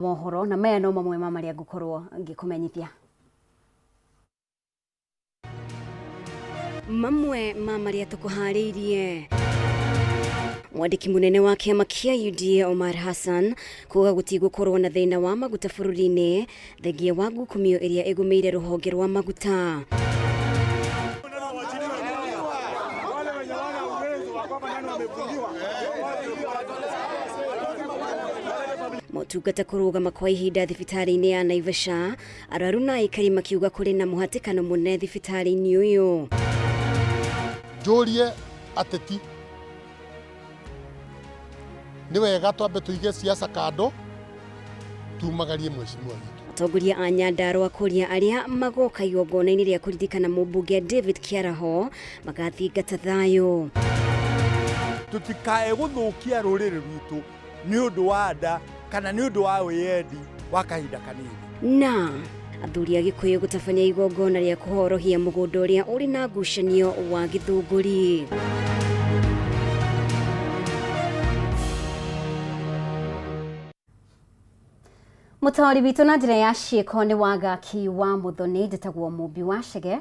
Mohoro na maya no mamwe ma marĩa ngũkorwo ngĩkũmenyithia. Mamwe ma marĩa tũkũharĩirie. Mwandĩki mũnene wa kĩama kĩa UDA Omar Hassan kuga gũtigũkorwo na thĩna wa maguta bũrũri-inĩ thengia wa ngukumio ĩrĩa ĩgũmĩire rũhonge rwa maguta. Motungata kũrũgama kwa ihinda thibitarĩ-inĩ ya Naivasha, arwaru na aikari makiuga kũrĩ na mũhatĩkano mũnene thibitarĩ-inĩ ũyũ. Njũrie ateti, nĩ wega twambe tũige siasa kando, tumagarie mheshimiwa witũ. Atongoria a Nyandarua kũria arĩa magoka igongona-inĩ rĩa kũririkana mũmbunge David Kĩaraho magathingata thayũ. Tũtikae gũthũkia rũrĩrĩ rwitũ nĩ ũndũ wa nda kana nĩ ũndũ wa wĩyendi wa kahinda kanini. Na athuri a Gĩkũyũ gũtabania igongona rĩa kũhorohia mũgũnda ũrĩa ũrĩ na ngucanio wa Gĩthũngũri. Mũtaũri witũ na njĩra ya ciĩko nĩ Wangaki wa Mũthoni, njĩtagwo Mũmbi wa Chege.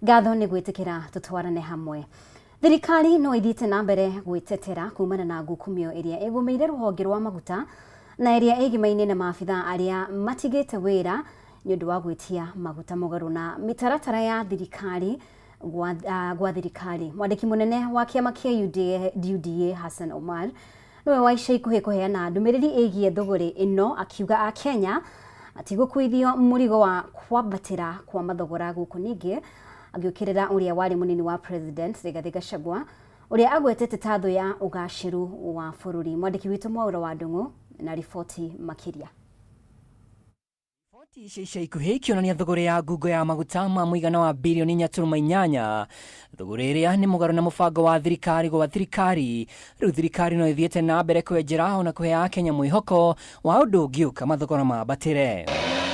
Ngatho nĩ gwĩtĩkĩra tũtwarane hamwe. Thirikari no ĩthiĩte na mbere gwĩtetera kumana na ngukumio ĩrĩa ĩgũmĩire rũhonge rwa maguta na ĩrĩa ĩgimaine na maabitha arĩa matigĩte wĩra nĩ ũndũ wa gwĩtia maguta mũgarũ na mĩtaratara ya thirikari gwa thirikari. Mwandĩki mũnene wa kĩama kĩa UDA Hassan Omar nĩwe wa ica ikuhĩ kũheana ndũmĩrĩri ĩgiĩ thũgũrĩ ĩno akiuga Akenya matigũkuithio mũrigo wa kwambatĩra kwa mathogora gũkũ ningĩ agĩũkĩrĩra ũrĩa warĩ mũnini wa President Rigathĩ Gachagua ũrĩa agwetete ta thũ ya ũgacĩru wa bũrũri. Mwandĩki witũ Mwaũra wa Ndung'u na riboti makĩria. Riboti cia ica ikuhĩ ikĩonania thũgũrĩ ya ngungo ya maguta ma mũigana wa birioni 4.8, thũgũrĩ ĩrĩa nĩ mũgarũ na mũbango wa thirikari gwa thirikari. Rĩu thirikari no ĩthiĩte na mbere kwenjera ona kũhe Akenya mwĩhoko wa ũndũ ũngĩũka mathogora mambatĩre.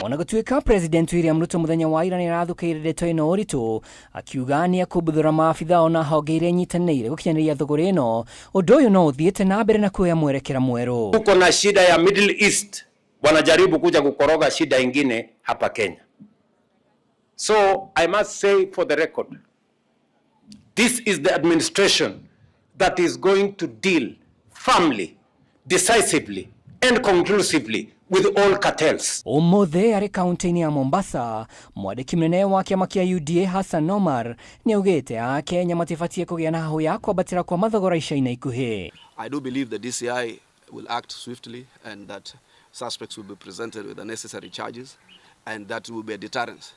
Ona gũtuĩka President William Ruto mũthenya wa ira nĩarathũkĩire ndeto ĩno ũritũ akiuga nĩekũmbuthũra maabitha ona honge iria inyitanĩire gũkinyanĩria thũgũrĩ ĩno, ũndũ ũyũ no ũthiĩte na mbere na kuoya mwerekera mwerũ. Tuko na shida ya Middle East wanajaribu kuja kukoroga shida ingine hapa Kenya. So I must say for the record, this is the administration that is going to deal firmly, decisively and conclusively with all cartels. Ũmũthĩ arĩ kaunti-inĩ ya Mombasa, mwandĩki mũnene wa kĩama kĩa UDA Hassan Omar nĩaugĩte Akenya matibatiĩ kũgĩa na hahũ ya kwambatĩra kwa mathogora ica-inĩ ikuhĩ. I do believe the DCI will act swiftly and that suspects will be presented with the necessary charges and that will be a deterrence.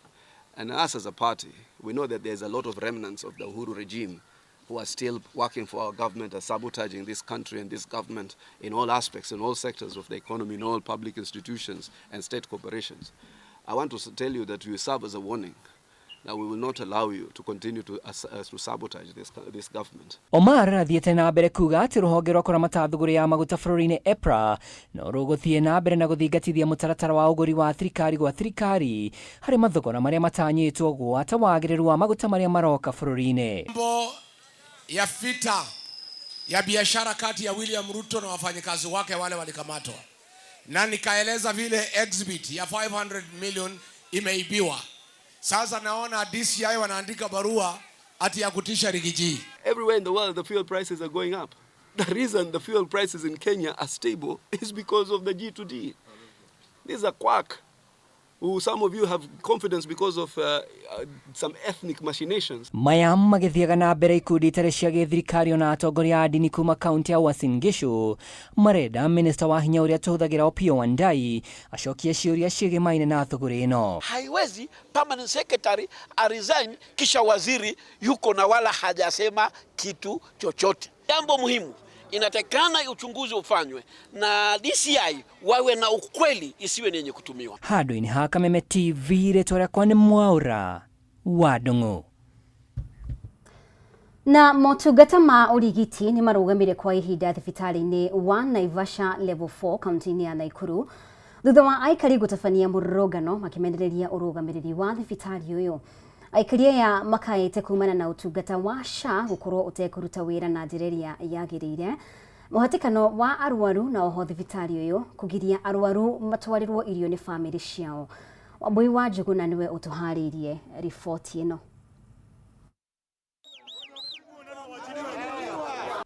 And us as a party, we know that there's a lot of remnants of the Uhuru regime who are still working for our government and sabotaging this country and this government in all aspects, in all sectors of the economy, in all public institutions and state corporations. I want to tell you that we serve as a warning that we will not allow you to continue to sabotage this government. Omar athiĩte na mbere kuga atĩ rũhonge rwa kũramata thũgũrĩ ya maguta bũrũri-inĩ EPRA no rũgũthiĩ na mbere na gũthingatithia mũtaratara wa ũgũri wa thirikari gwa thirikari harĩ mathogora marĩa matanyĩtwo gwata wagĩrĩru wa maguta marĩa maroka bũrũri-inĩ. Mambo ya vita ya biashara kati ya William Ruto na wafanyikazi wake wale walikamatwa, na nikaeleza vile exhibit ya 500 million imeibiwa. Sasa naona DCI wanaandika barua ati ya kutisha Riggy G. Everywhere in the world the fuel prices are going up. The reason the fuel prices in Kenya are stable is because of the G2D. This is a quack who some of you have confidence because of some ethnic machinations. Maya magĩthiaga na mbere ikundi itarĩ cia gĩthirikari ona atongoria a ndini kuma kaunti ya Uasin Gishu marenda minista wa hinya ũrĩa tũhũthagĩra Opiyo Wandayi acokie ciũria ciĩgĩmaine na thũgũrĩ ĩno. Haiwezi permanent secretary a resign kisha waziri yuko na wala hajasema kitu chochote. Jambo muhimu, inatakikana uchunguzi ufanywe na DCI wawe na ukweli, isiwe ni yenye kutumiwa. Handũ-inĩ ha Kameme TV, rĩtwa rĩakwa nĩ Mwaũra wa Ndung'u. Na motungata ma ũrigiti nĩ marũgamire kwa ihinda thibitarĩ-inĩ wa Naivasha Level 4 kaunti-inĩ ya Nakuru thutha wa aikari gũtabania mũrũrũngano makĩmenereria ũrũgamĩrĩri wa thibitarĩ ũyũ. Aikari aya makaĩte kumana na ũtungata wa SHA gũkorwo ũtekũruta wĩra na njĩra ĩrĩa yagĩrĩire. Mũhatĩkano wa arwaru na oho thibitarĩ ũyũ kũgiria arwaru matwarĩrwo irio nĩ bamĩrĩ ciao. Wambui wa Njuguna nĩwe ũtũharĩirie riboti ĩno.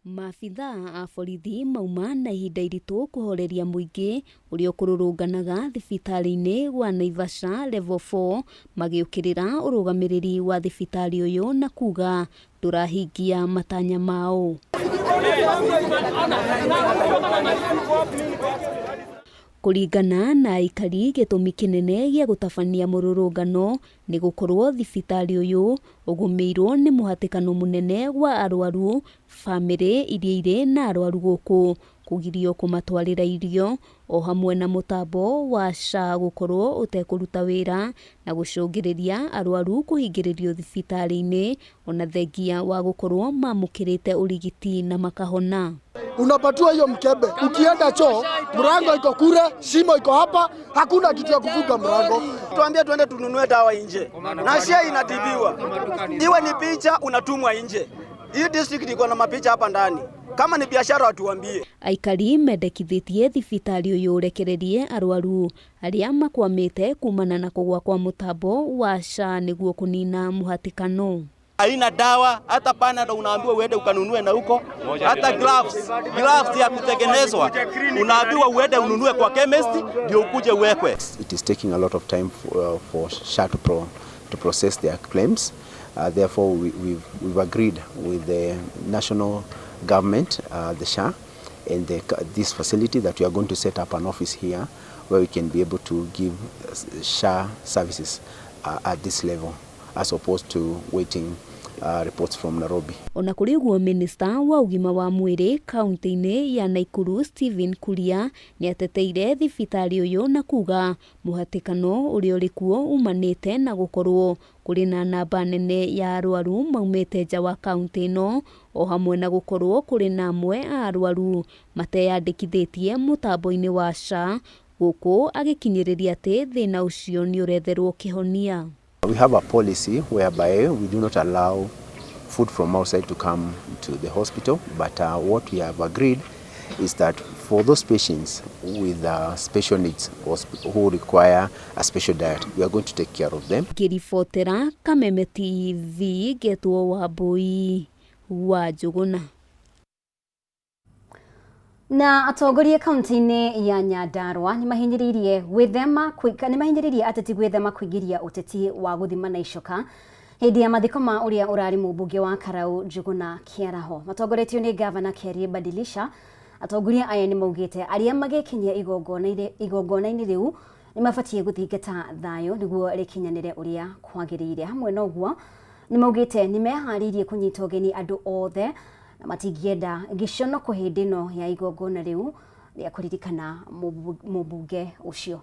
Maabithaa a borithi mauma na ihinda iritũ kũhoreria mũingĩ ũrĩa ũkũrũrũnganaga thibitarĩ-inĩ wa Naivasha Level 4 magĩũkĩrĩra ũrũgamĩrĩri wa thibitarĩ ũyũ na kuga ndũrahingia matanya mao. Kũringana na aikari gĩtũmi kĩnene gĩa gũtabania mũrũrũngano nĩ gũkorwo thibitarĩ ũyũ ũgũmĩirwo nĩ mũhatĩkano mũnene wa arwaru, bamĩrĩ iria irĩ na arwaru gũkũ kũgirio kũmatwarĩra irio o hamwe na mũtambo wa SHA gũkorwo ũtekũruta wĩra na gũcũngĩrĩria arwaru kũhingĩrĩrio thibitarĩ-inĩ ona thengia wa gũkorwo mamũkĩrĩte ũrigiti na makahona. Unapatiwa hiyo mkebe, ukienda choo mlango iko kule, shimo iko hapa, hakuna kitu ya kufunga mlango. Tuambie tuende tununue dawa nje, na SHA inatibiwa, iwe ni picha unatumwa nje. Hii district iko na mapicha hapa ndani, kama ni biashara watuambie. Aikari mendekithĩtie thibitarĩ ũyũ ũrekererie arwaru arĩa makwamĩte kumana na kũgwa kwa mũtambo wa SHA nĩguo kũnina mũhatĩkano. Haina dawa, hata Panadol unaambiwa uende ukanunue na huko, hata gloves, gloves ya kutengenezwa unaambiwa uende ununue kwa chemist ndio ukuje uwekwe. It is taking a lot of time for SHA to process their claims. Therefore, we've agreed with the national government, the SHA, and this facility that we are going to set up an office here where we can be able to give SHA services at this level, as opposed to waiting reports from Nairobi. Ona kũrĩ ũguo minista wa ũgima wa mwĩrĩ kaunti-inĩ ya Nakuru Stephen Kuria nĩateteire thibitarĩ ũyũ na kuga mũhatĩkano ũrĩa ũrĩ kuo umanĩte na gũkorwo kũrĩ na namba nene ya arwaru maumĩte nja wa kaunti ĩno o hamwe na gũkorwo kũrĩ na amwe a arwaru mateyandĩkithĩtie mũtambo-inĩ wa SHA gũkũ agĩkinyĩrĩria atĩ thĩna ũcio nĩ ũretherwo kĩhonia. We have a policy whereby we do not allow food from outside to come to the hospital, but what we have agreed is that for those patients with special needs or who require a special diet, we are going to take care of them. Ngĩribotera Kameme TV ngetwo Wambui wa Njũgũna. Na atongoria kaunti-inĩ ya Nyandarua nĩmahinyĩrĩirie gwĩthema nĩmahinyĩrĩirie ateti gwĩthema kũingĩria ũteti wa gũthimana icoka hĩndĩ ya mathiko ma ũrĩa ũrarĩ mũmbunge wa Karau Njuguna Kĩaraho. Matongoretio nĩ gavana Kiarie Badilisha, atongoria aya nĩmaugĩte arĩa magĩkinyia igongona-inĩ rĩu nĩmabatiĩ gũthingata thayũ nĩguo rĩkinyanĩre ũrĩa kwagĩrĩire. Hamwe na ũguo nĩmaugĩte nĩmeharĩirie kũnyita ũgeni andũ othe na matingĩenda gĩconoko hĩndĩ ĩno ya igongona rĩu rĩa kũririkana mũmbunge ũcio.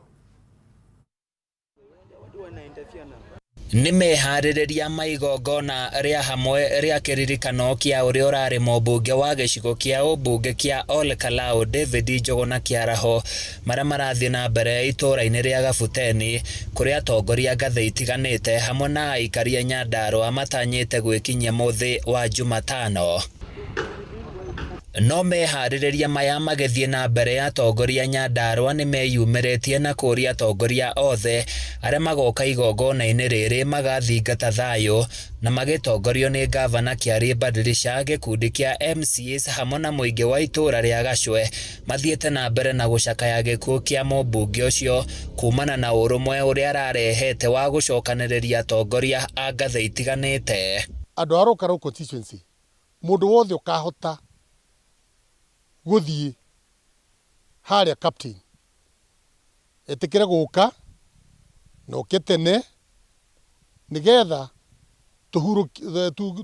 Nĩ meharĩrĩria ma igongona rĩa hamwe rĩa kĩririkano kĩa ũrĩa ũrarĩ mũmbunge wa gĩcigo kĩa ũmbunge kĩa Ol Kalou David Njuguna Kĩaraho marĩa marathiĩ na mbere itũũra-inĩ rĩa Gabuteni kũrĩa atongoria ngathĩ itiganĩte hamwe na aikari a Nyandarua matanyĩte gwĩkinyia mũthĩ wa Jumatano. No meharĩrĩria maya magĩthiĩ na mbere atongoria Nyandarua nĩmeyumĩrĩtie na kũũria atongoria othe arĩa magoka igongona-inĩ rĩrĩ magathingata thayũ na magĩtongorio nĩ gavana Kiarie Badilisha gĩkundi kĩa MCAs hamwe na mũingĩ wa itũũra rĩa Gacwe mathiĩte na mbere na gũcakaya gĩkuũ kĩa mũmbunge ũcio kumana na ũrũmwe ũrĩa ararehete wa gũcokanĩrĩria atongoria a ngathĩ itiganĩte. Andũ a Ol Kalou constituency mũndũ wothe ũkahota gũthiĩ harĩa captain etĩkĩre gũka na ũke tene nĩgetha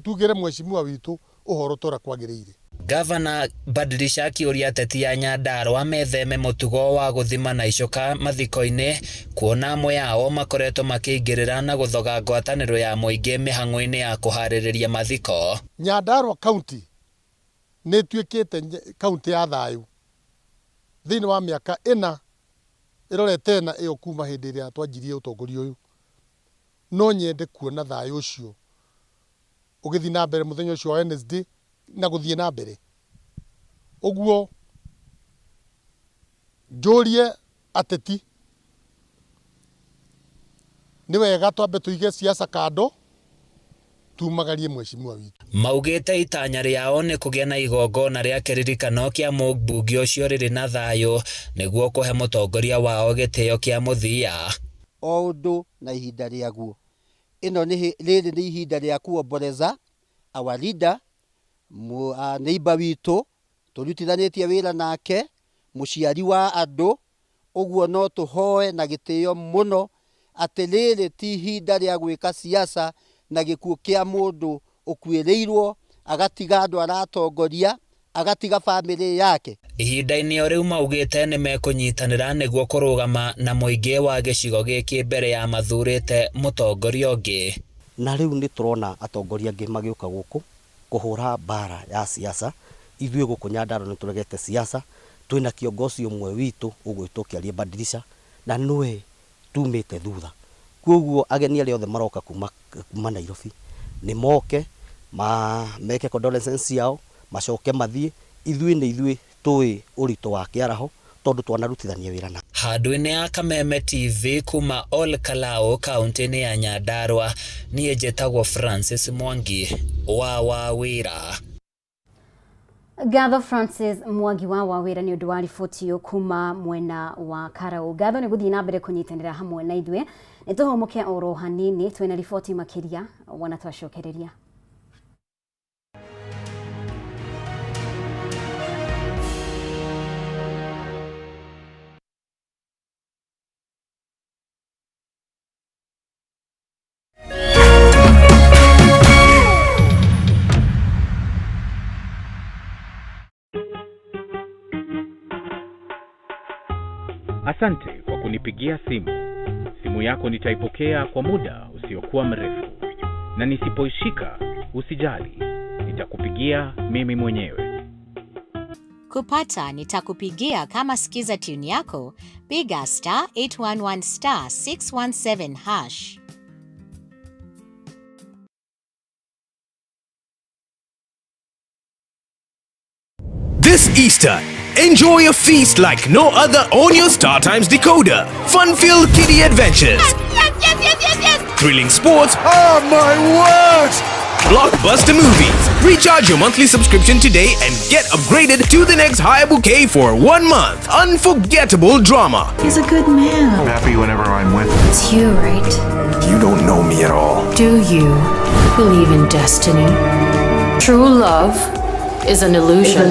tugĩre mheshimiwa witũ ũhoro ta ũrĩa kwagĩrĩire. Gavana Badilisha akĩũria ateti a Nyandarua metheme mũtugo wa gũthimana icoka mathiko-inĩ kuona amwe ao makoretwo makĩingĩrĩra na gũthoga ngwatanĩro ya mũingĩ mĩhang'o-inĩ ya kũharĩrĩria mathiko. Nyandarua county nĩ ĩtuĩkĩte county ya thayũ thĩinĩ wa mĩaka ĩna ĩrorete ĩna ĩyo kuma hĩndĩ ĩrĩa twanjirie ũtongoria ũyũ. No nyende kuona thayũ ũcio ũgĩthiĩ na mbere mũthenya ũcio wa Wednesday na gũthiĩ na mbere. Ũguo njũrie ateti, nĩ wega twambe tũige siasa kando, tumagarie mheshimiwa witũ. Maugĩte itanya rĩao nĩ kũgĩa na igongona rĩa kĩririkano kĩa mũmbunge ũcio rĩrĩ na thayũ nĩguo kũhe mũtongoria wao gĩtĩo kĩa mũthia. O ũndũ na ihinda rĩaguo. Ĩno nĩ rĩrĩ nĩ ihinda rĩa kuomboreza our leader, neighbor witũ, tũrutithanĩtie wĩra nake, mũciari wa andũ, ũguo no tũhoe na gĩtĩo mũno atĩ rĩrĩ ti ihinda rĩa gwĩka siasa na gĩkuũ kĩa mũndũ ũkuĩrĩirwo, agatiga andũ aratongoria, agatiga famĩlĩ yake. Ihinda-inĩ o rĩu maugĩte nĩmekũnyitanĩra nĩguo kũrũgama na mũingĩ wa gĩcigo gĩkĩ mbere ya mathurĩte mũtongoria ũngĩ. Na rĩu nĩ tũrona atongoria angĩ magĩũka gũkũ kũhũra mbara ya siasa. Ithuĩ gũkũ Nyandarua nĩ tũregete siasa, twĩna kiongozi ũmwe witũ ũgwĩtwo Kĩarie Badilisha na nĩwe tumĩte thutha. Kwoguo ageni arĩa othe maroka kuma kuma Nairobi nĩ moke meke condolences ciao macoke mathiĩ. Ithuĩ nĩ ithuĩ tũĩ ũritũ wa kĩaraho tondũ twanarutithania wĩra na. Handũ-inĩ ya Kameme TV kuma Ol Kalou kauntĩ-inĩ ya Nyandarua, niĩ njĩtagwo Francis Mwangi wa Wawira. Ngatho Francis Mwangi wa Wawira nĩ ũndũ wa riboti ĩyo kuma mwena wa Karau. Ngatho nĩ gũthiĩ na mbere kũnyitanĩra hamwe na ithuĩ. Nĩ tũhũmũke oro hanini twĩna riboti makĩria wona twacokereria. Asante kwa kunipigia simu. Simu yako nitaipokea kwa muda usiokuwa mrefu, na nisipoishika usijali, nitakupigia mimi mwenyewe. Kupata nitakupigia kama skiza tune yako, piga star 811 star 617 hash. This Easter, enjoy a feast like no other on your StarTimes decoder. Fun-filled kiddie adventures. Yes, yes, yes, yes, yes! Thrilling sports. Oh my word! Blockbuster movies. Recharge your monthly subscription today and get upgraded to the next higher bouquet for 1 month. Unforgettable drama. He's a good man. I'm happy whenever I'm with him. It's you, right? You don't know me at all. Do you believe in destiny? True love is an illusion.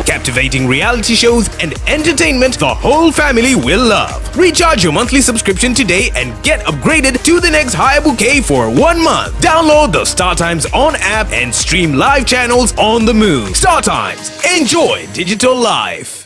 Captivating reality shows and entertainment the whole family will love. Recharge your monthly subscription today and get upgraded to the next higher bouquet for 1 month. Download the StarTimes On app and stream live channels on the move. StarTimes. Enjoy digital life.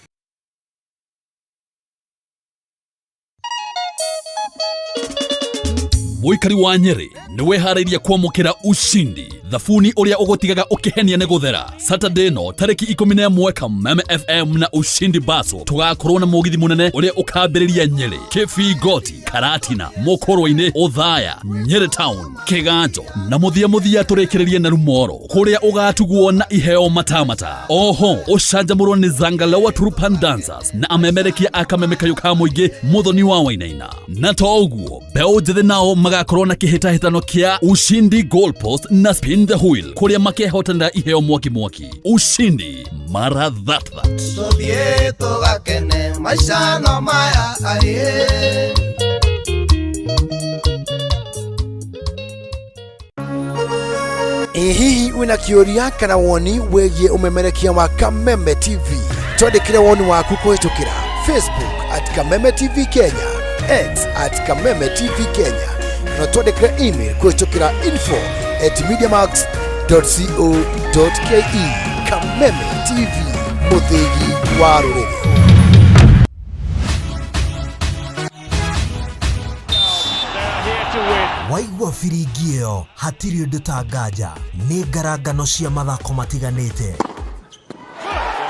Mũikari wa Nyeri nĩ wĩharĩirie kwamũkĩra ushindi thabuni ũrĩa ũgũtigaga ũkĩhenia nĩ gũthera. Saturday no tarĩki 11 Kameme FM na Ushindi Baso tũgakorwo na mũgithi mũnene ũrĩa ũkambĩrĩria Nyeri, Kĩbingoti, Karatina, Mũkũrwe-inĩ, Othaya, Nyeri Town, Kĩganjo na mũthia mũthia tũrĩkĩrĩrie na Rumoro kũrĩa ũgatugwo na iheo matamata. Oho ũcanjamũrwo nĩ Zangalewa Turupan Dancers na amemerekia a Kameme kayũ ka mũingĩ Mũthoni wa Wainaina. Na to ũguo mbeũ njĩthĩ nao magakorwo na kĩhĩtahĩtano kĩa Ushindi Goalpost na Spin the Wheel kũrĩa makehotanĩra iheo mwaki mwaki. Ushindi mara that that. Tũthiĩ tũgakene maica no maya aĩ. Ĩ hihi wĩna kĩũria kana woni wĩgiĩ ũmemerekia wa Kameme TV? Twandĩkĩre woni waku kũhĩtũkĩra Facebook at Kameme TV Kenya, X at Kameme TV Kenya, kana twandĩkĩre email kũhĩtũkĩra info at mediamax dot co dot ke. Kameme TV, mũthĩgi wa rũrĩrĩ. Waigua biringi ĩyo hatirĩ ũndũ ta nganja, nĩ ngarangano cia mathako matiganĩte.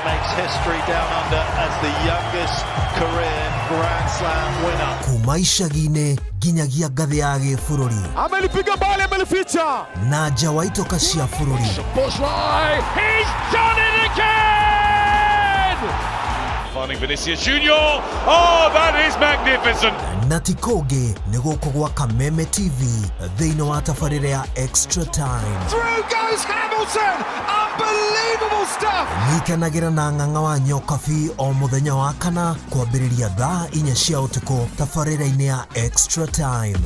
Makes history down under as the youngest career Grand Slam winner. Kuma icagi-inĩ nginyagia ngathĩ ya gĩbũrũri. Amelipiga bali, amelificha. Na nja wa itoka cia bũrũri. Bushrai, he's done it again! Finding Vinicius Junior. Oh, that is magnificent. Na ti kũngĩ nĩ gũkũ gwa Kameme TV thĩinĩ wa tabarĩra ya Extra Time. Through goes Hamilton! Unbelievable stuff! Nyitanagĩra na ng'ang'a wa Nyokabi o mũthenya wa kana kwambĩrĩria thaa 4 cia ũtukũ tabarĩra-inĩ ya Extra Time.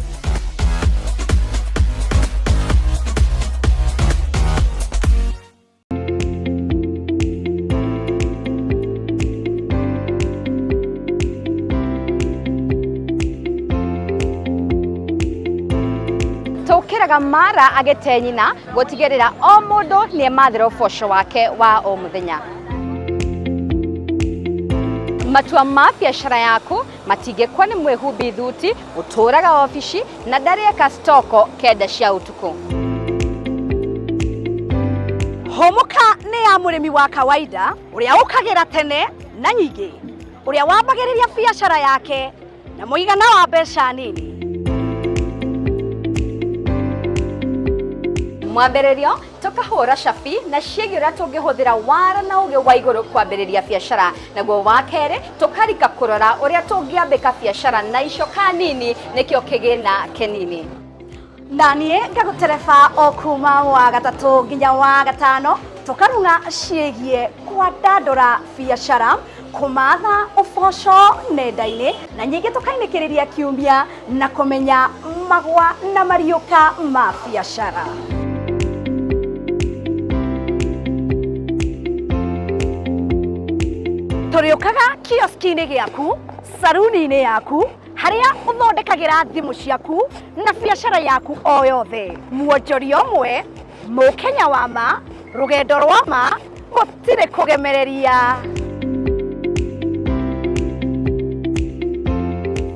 Tũkĩraga mara agĩte nyina gũtigĩrĩra o mũndũ nĩ emathĩra ũboco wake wa o mũthenya. Matua ma biacara yaku matingĩkwo nĩ mwĩhumbi thuti ũtũraga obici na ndarĩeka stoko 9 cia ũtukũ. Hũmũka nĩ ya mũrĩmi wa kawaida ũrĩa ũkagĩra tene na nyingĩ, ũrĩa wambagĩrĩria biacara yake na mũigana wa mbeca nini. Mwambĩrĩrio tũkahũra cabi na ciĩgiĩ ũrĩa tũngĩhũthĩra wara na ũgĩ wa igũrũ kwambĩrĩria biacara, naguo wa kerĩ tũkarika kũrora ũrĩa tũngĩambĩka biacara na icoka nini nĩkĩo kĩgĩna kĩnini. Na niĩ ngagũtereba o kuma wa gatatũ nginya wa gatano tũkarung'a ciĩgiĩ kwandandũra biacara, kũmatha ũboco nenda-inĩ na nyingĩ tũkainĩkĩrĩria kiumia na kũmenya magwa na mariũka ma biacara. Tũrĩũkaga kioski-inĩ gĩaku, saruni-inĩ yaku, harĩa ũthondekagĩra thimũ ciaku na biacara yaku o yothe. Mwonjoria ũmwe, mũkenya wa ma, rũgendo rwa ma, gũtirĩ kũgemereria.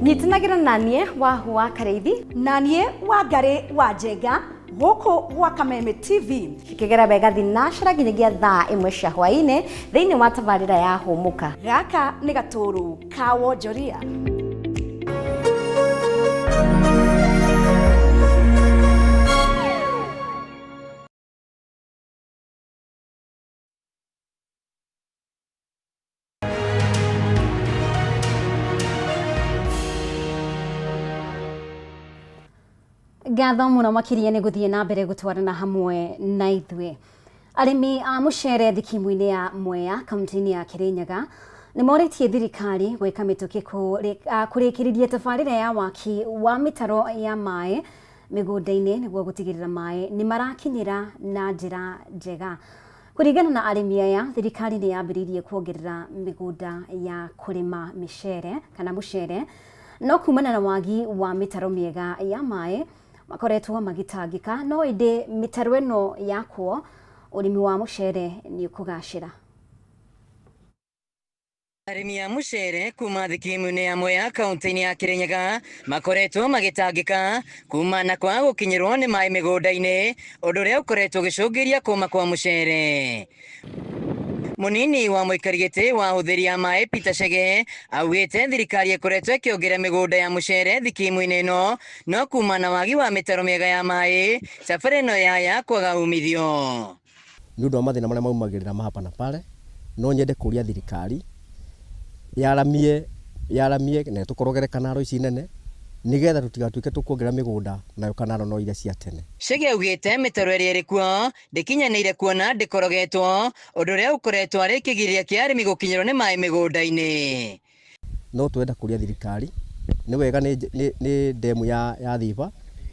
Nyitanagĩra na niĩ Wahu wa Karĩithi na niĩ Wangarĩ wa Njenga gũkũ gwa Kameme TV. Cikĩgera wega thinacara nginyagia thaa 1 cia hwaĩ-inĩ thĩinĩ wa tabarĩra ya Hũmũka. Gaka nĩ gatũrũ ka wonjoria. Ngatho mũno makĩria nĩ gũthiĩ na mbere gũtwarana hamwe na ithuĩ. Arĩmi a mũcere thikimu-inĩ ya Mwea kaunti-inĩ ya Kĩrĩnyaga nĩ morĩtie thirikari gwĩka mĩtũkĩ kũrĩkĩrĩria tabarĩra ya waki wa mĩtaro ya maĩ mĩgũnda-inĩ nĩguo gũtigĩrĩra maĩ nĩ marakinyĩra na njĩra njega. Kũringana na arĩmi aya, thirikari nĩ yambĩrĩirie kuongerera mĩgũnda ya kũrĩma mĩcere kana mũcere, no kumana na wagi wa mĩtaro mĩega ya maĩ makoretwo magĩtangĩka, no ĩndĩ mĩtaro ĩno yakwo ũrĩmi wa mũcere nĩ ũkũgacĩra. Arĩmi a mũcere kuma thikimu-inĩ ya Mwea kaunti-inĩ ya Kĩrĩnyaga makoretwo magĩtangĩka kuma na kwaga gũkinyĩrwo nĩ maĩ mĩgũnda-inĩ, ũndũ ũrĩa ũkoretwo ũgĩcũngĩrĩria kũma kwa mũcere. Mũnini wa mũikari gĩtĩ wa ahũthĩri a maĩ Peter Chege augĩte thirikari ĩkoretwo ĩkĩongerera mĩgũnda ya mũcere thikimu-inĩ ĩno, no kuma na wagi wa mĩtaro mĩega ya maĩ tabarĩra ĩno yaya kwaga umithio. Nĩ ũndũ wa mathĩna marĩa maumagĩrĩra ma hapa na pale, no nyende kũria thirikari yaramie na tũkorogere kanaro ici nene nĩgetha tũtigatuĩke tũkuongerera mĩgũnda nayo kanaro no iria cia tene. Chege augĩte mĩtaro ĩrĩa ĩrĩ kuo ndĩkinyanĩire kuona ndĩkorogetwo, ũndũ ũrĩa ũkoretwo arĩ kĩgiria kĩa arĩmi gũkinyĩrwo nĩ maĩ mĩgũnda-inĩ. No twenda kũria thirikari nĩ wega nĩ ndemu ya Thiba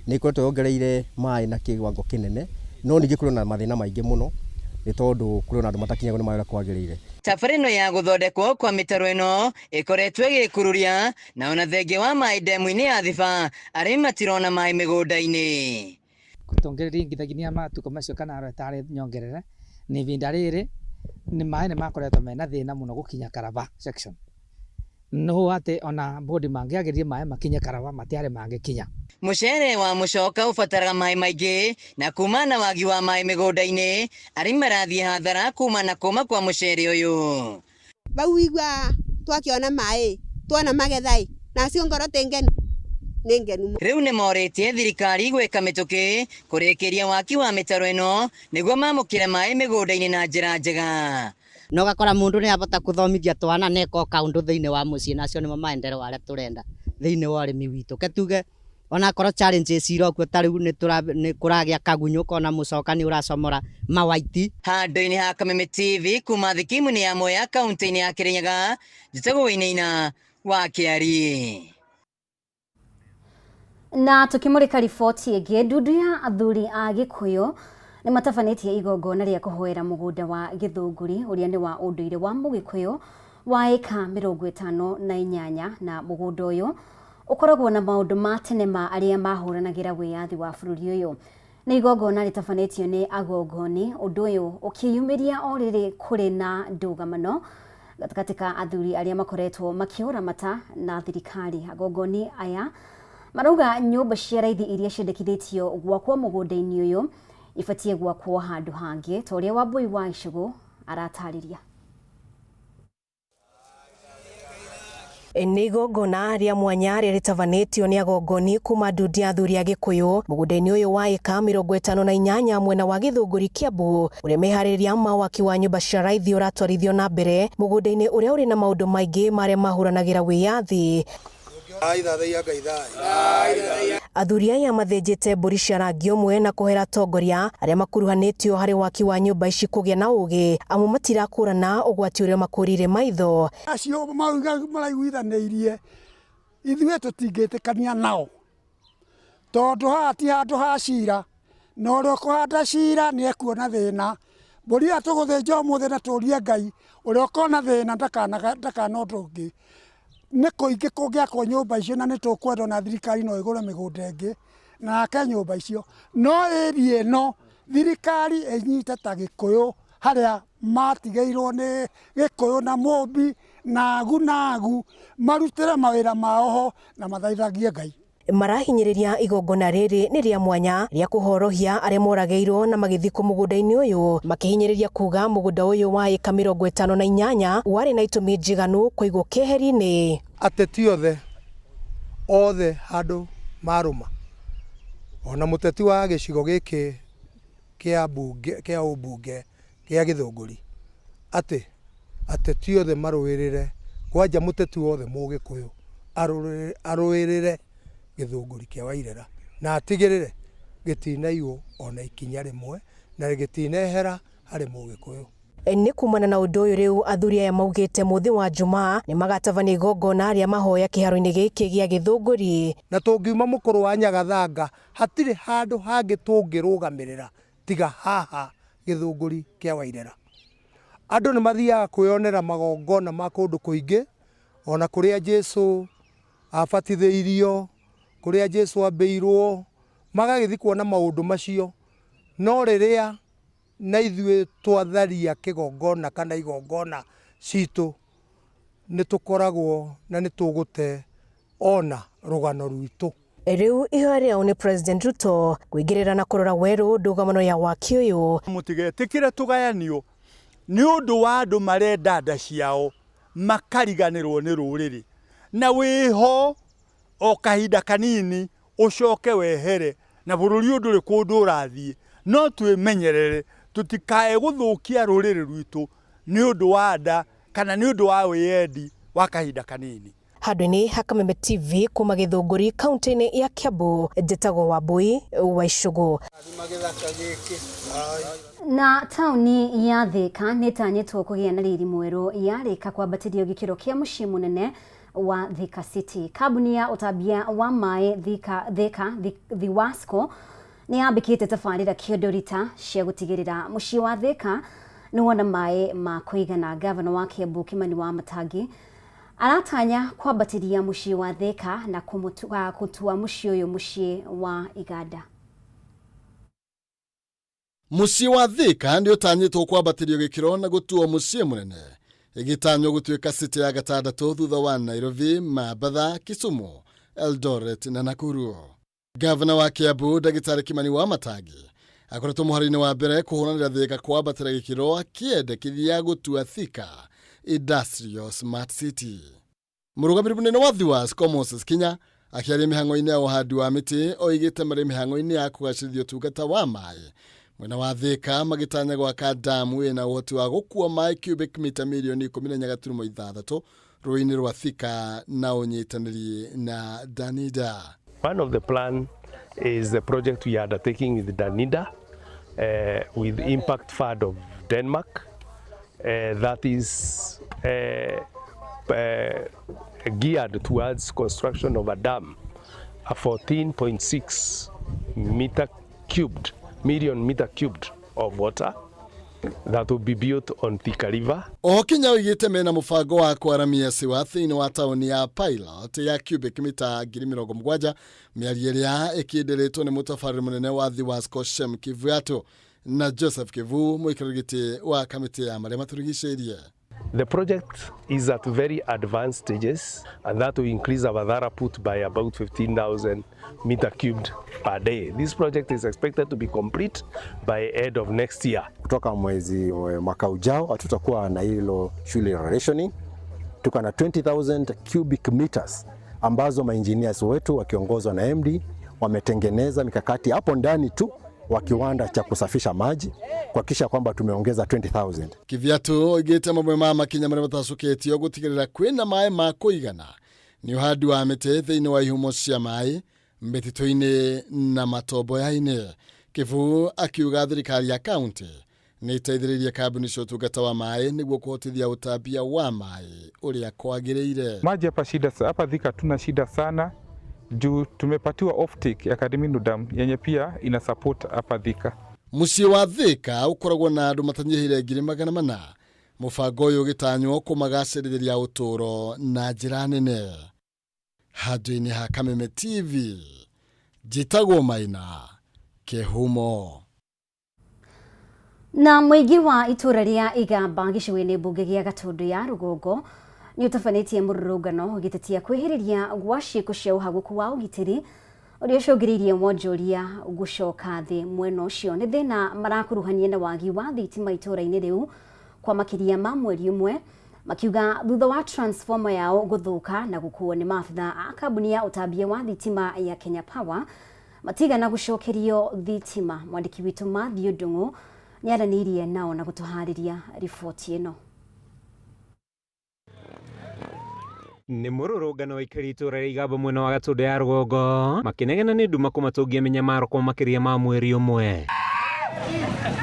nĩ ĩkoretwo yongereire maĩ na kĩwango kĩnene, no ningĩ kũrĩ na mathĩna maingĩ mũno nĩ tondũ kũrĩ na andũ matakinyagwo nĩ maĩ ũrĩa kwagĩrĩire. Tabarĩra ĩno ya gũthondekwo kwa mĩtaro ĩno ĩkoretwo ĩgĩkururia na ona thengia wa maĩ ndemu-inĩ ya Thiba arĩmi matirona maĩ mĩgũnda-inĩ. Tũngĩringithania matukũ macio kanaro ĩtarĩ nyongerere nĩ ihinda rĩrĩ nĩ maĩ nĩ makoretwo mena thĩna mũno gũkinya Karaba section. No atĩ ona bodi mangĩagĩrire maĩ makinye Karaba matiarĩ mangĩkinya. Mũcere wa mũcoka ũbataraga maĩ maingĩ na kuma na wagi wa maĩ mĩgũnda-inĩ arĩmi marathiĩ hathara kuma na kũma kwa mũcere ũyũ. Bau igua twakĩona maĩ tuona magetha ĩ nacio ngoro tĩ ngenu nĩ ngenu. Rĩu nĩ morĩtie thirikari gwĩka mĩtũkĩ kũrĩkĩria waki wa mĩtaro ĩno nĩguo mamũkĩre maĩ mĩgũnda-inĩ na njĩra njega. Na ũgakora mũndũ nĩ abota kũthomithia twana na eka o kaũndũ thĩinĩ wa mũciĩ, na acio nĩmo maendeleo arĩa tũrenda thĩinĩ wa ũrĩmi witũ. Ke tuge onakorwo challenges irokuo ta rĩu nĩ kũragĩa kagunyũ kona mũcoka nĩ ũracomora mawaiti. Handũ-inĩ ha Kameme TV kuma thikimu-inĩ ya Mwea kaunti-inĩ ya Kirinyaga, njĩtagwo Wainaina wa Kĩari. Na tukimurika riboti ĩngĩ, ndundu ya athuri a Gĩkũyũ nĩ matabanĩtie igongona rĩa kũhoera mũgũnda wa Gĩthũngũri ũrĩa nĩ wa ũndũire wa Mũgĩkũyũ wa ĩka 58, na mũgũnda ũyũ ũkoragwo na maũndũ ma tene ma arĩa mahũranagĩra wĩyathi wa bũrũri ũyũ. Nĩ igongona rĩtabanĩtio nĩ agongoni, ũndũ ũyũ ũkĩyumĩria o rĩrĩ kũrĩ na ndũgamano gatagatĩ ka athuri arĩa makoretwo makĩũramata na thirikari. Agongoni aya marauga nyũmba cia raithi iria ciendekithĩtio gwakwo mũgũnda-inĩ ũyũ ibatiĩ gwakwo handũ hangĩ, ta ũrĩa Wambui wa Icũgũ aratarĩria. Nĩ igongona rĩa mwanya rĩa rĩtabanĩtio nĩ agongoni kuma ndundi ya athuri a Gĩkũyũ mũgũnda-inĩ ũyũ wa ĩka 58 mwena wa Gĩthũngũri Kiambu, ũrĩa meharĩrĩria ma waki wa nyũmba cia raithi ũratwarithio na mbere mũgũnda-inĩ ũrĩa ũrĩ na maũndũ maingĩ marĩa mahũranagĩra wĩyathi. Athuri aya mathĩnjĩte mbũri cia rangi ũmwe na kũhera atongoria arĩa makuruhanĩtio harĩ waki wa nyũmba ici kũgĩa na ũgĩ, amu matirakũrana ũgwati ũrĩa makũrire maitho. Acio maraiguithanĩirie ithuĩ tũtingĩtĩkania nao, tondũ haha ti handũ ha cira, na ũrĩa ũkũhanda cira nĩ ekuona thĩna. Mbũri ĩyo tũgũthĩnja ũmũthĩ na tũrie Ngai ũrĩa ũkona thĩna ndakana ũndũ ũngĩ. Nĩ kũingĩ kũngĩakwo nyũmba icio, na nĩ tũkwenda na thirikari no ĩgũre mĩgũnda ĩngĩ na ake nyũmba icio, no area ĩno thirikari ĩnyite ta Gĩkũyũ harĩa matigĩirwo nĩ Gĩkũyũ na Mũmbi na agu na agu, marutĩre mawĩra mao ho na mathaithagie Ngai. Marahinyĩrĩria igongona rĩrĩ nĩ rĩa mwanya rĩa kũhorohia arĩa moragĩirwo na magĩthikwo mũgũnda-inĩ ũyũ, makĩhinyĩrĩria kuga mũgũnda ũyũ wa ĩka 58 warĩ na itũmi njiganu kũigwo keheri-inĩ. Ateti othe othe handũ marũma, ona mũteti wa gĩcigo gĩkĩ kĩa bunge kĩa ũmbunge kĩa Gĩthũngũri, atĩ ateti othe marũĩrĩre kwanja mũteti wothe Mũgĩkũyũ arũĩrĩre Gĩthũngũri kĩa Wairera na atigĩrĩre gĩtinaiywo ona ikinya rĩmwe na gĩtinehera harĩ Mũgĩkũyũ. Nĩ kumana na ũndũ ũyũ rĩu athuri aya maugĩte mũthĩ wa Jumaa nĩ magatabania igongona rĩa mahoya kĩharo-inĩ gĩkĩ gĩa Gĩthũngũri. Na tũngiuma mũkũrũ wa Nyagathanga hatirĩ handũ hangĩ tũngĩrũgamĩrĩra tiga haha Gĩthũngũri kĩa Wairera. Andũ nĩ mathiaga kwĩyonera magongona ma kũndũ kũingĩ, ona kũrĩa Jesu abatithĩirio, kũrĩa Jesu ambĩirwo, magagĩthiĩ kuona maũndũ macio. No rĩrĩa na ithuĩ twatharia kĩgongona kana igongona citũ, nĩ tũkoragwo na nĩ tũgũte ona rũgano rwitũ. Rĩu ihoya rĩao nĩ President Ruto kũingĩrĩra na kũrora werũ ndũgamano ya waki ũyũ. Mũtigetĩkĩre tũgayanio nĩ ũndũ wa andũ marenda nda ciao makariganĩrwo nĩ rũrĩrĩ, na wĩho o kahinda kanini ũcoke wehere na bũrũri ũyũ ndũrĩ kũndũ ũrathiĩ, no twĩmenyerere tũtikae gũthũkia rũrĩrĩ rwitũ nĩ ũndũ wa nda kana nĩ ũndũ wa wĩyendi wa kahinda kanini. Handũ-inĩ ha Kameme TV kuma Gĩthũngũri kaunti-inĩ ya Kiambu, njĩtagwo Wambui wa Icũgũ. Na taũni ya Thika nĩ ĩtanyĩtwo kũgĩa na riri mwerũ yarĩka kwambatĩrio gĩkĩro kĩa mũciĩ mũnene wa Thika City. Kambuni ya ũtambia wa maĩ Thika, Thika Thiwasco nĩ yambĩkĩte tabarĩra kĩondorita cia gũtigĩrĩra mũciĩ wa Thika nĩ wona maĩ ma kũigana. Gavana wa Kiambu Kimani wa Matangi aratanya kwambatĩria mũciĩ wa Thika na kũtua mũciĩ ũyũ mũciĩ wa iganda. Mũciĩ wa Thika nĩ ũtanyĩtwo kwambatĩrio gĩkĩro na gũtuo mũciĩ mũnene, ĩgĩtanywo gũtuĩka city ya gatandatũ thutha wa Nairobi, Mambatha, Kisumu, Eldoret na Nakuru. Gavana wa Kiambu Ndagĩtarĩ Kimani wa Matangi akoretwo mũhari-inĩ wa mbere kũhũranĩra Thika kwambatĩra gĩkĩro akĩendekithia gũtua Thika Industrial Smart City. Mũrũgamĩrĩri mũnene wa Thiwasco Moses Kinya akĩaria mĩhang'o-inĩ ya ũhandi wa mĩtĩ oigĩte marĩ mĩhang'o-inĩ ya kũgacĩrithia ũtungata wa maĩ Mwena wa Thika magĩtanya gwaka damu ĩna ũhoti wa gũkua maĩ cubic mita mirioni 14.6 rũĩ-inĩ rwa Thika na ũnyitanĩri na Danida. One of the plan is the project we are undertaking with Danida, with Impact Fund of Denmark, that is geared towards construction of a dam, a 14.6 meter cubed, million meter cubed of water that will be built on Thika River. Oho Kinya oigĩte mena mũbango wa kwaramia ciwa thĩinĩ wa taũni ya Pilot ya cubic mita 70,000, mĩario ĩrĩa ĩkĩndĩrĩtwo nĩ mũtabarĩri mũnene wa Thiwasco Shem Kivuato na Joseph Kivu, mũikarĩri gĩtĩ wa kamĩtĩ ya marĩa matũrigicĩirie. The project is at very advanced stages, and that will increase our throughput by about 15,000 meter cubed per day. This project is expected to be complete by end of next year. Kutoka mwezi mwaka ujao hatutakuwa na hilo shule la rationing. Tuko na 20,000 cubic meters ambazo maengineers wetu wakiongozwa na MD wametengeneza mikakati hapo ndani tu wa kiwanda cha kusafisha maji kuhakikisha kwamba tumeongeza 20,000. Kiviatu oigĩte mamwe ma makinya marĩa matacũkĩtio gũtigĩrĩra kwĩna maĩ ma kũigana nĩ ũhandi wa mĩtĩ thĩinĩ wa ihumo cia maĩ mĩtitũ-inĩ na matomboya-inĩ. Kivu akiuga thirikari ya kaunti nĩ ĩteithĩrĩirie kambuni cia ũtungata wa maĩ nĩguo kũhotithia ũtambia wa maĩ ũrĩa kwagĩrĩire. Maji hapa shida, hapa Thika tuna shida sana juu tumepatiwa offtake ya Kadiminu Dam yenye pia ina support hapa Thika. Mũciĩ wa Thika ũkoragwo na andũ matanyihĩire 400,000. Mũbango ũyũ ũgĩtanywo kũmagacĩrithĩria ũtũũro na njĩra nene. Handũ-inĩ ha Kameme TV, njĩtagwo Maina Kĩhumo. Na mũingĩ wa itũra rĩa Igamba gĩcigo-inĩ mbunge gĩa Gatũndũ ya rũgongo nĩ ũtabanĩtie mũrũrũngano ũgĩtetia kwĩhĩrĩria gwa ciĩko cia ũhagũku wa ũgitĩri ũrĩa ũcũngĩrĩirie wonjoria gũcoka thĩ mwena ũcio. Nĩ thĩna marakuruhania na wagi wa thitima itũra-inĩ rĩu kwa makĩria ma mweri ũmwe, makiuga thutha wa transformer yao gũthũka na gũkuo nĩ maabitha a kambuni ya ũtambia wa thitima ya Kenya Power matigana gũcokerio thitima. Mwandĩki witũ Matthew Ndung'u nĩaranĩirie nao na gũtũharĩria riboti ĩno. Nĩ mũrũrũngano aikari itũra rĩa Igamba mwena wa Gatũndũ ya rũgongo makĩnegena nĩ nduma kũmatũngia mĩnyamaro kwa makĩria ma mweri ũmwe.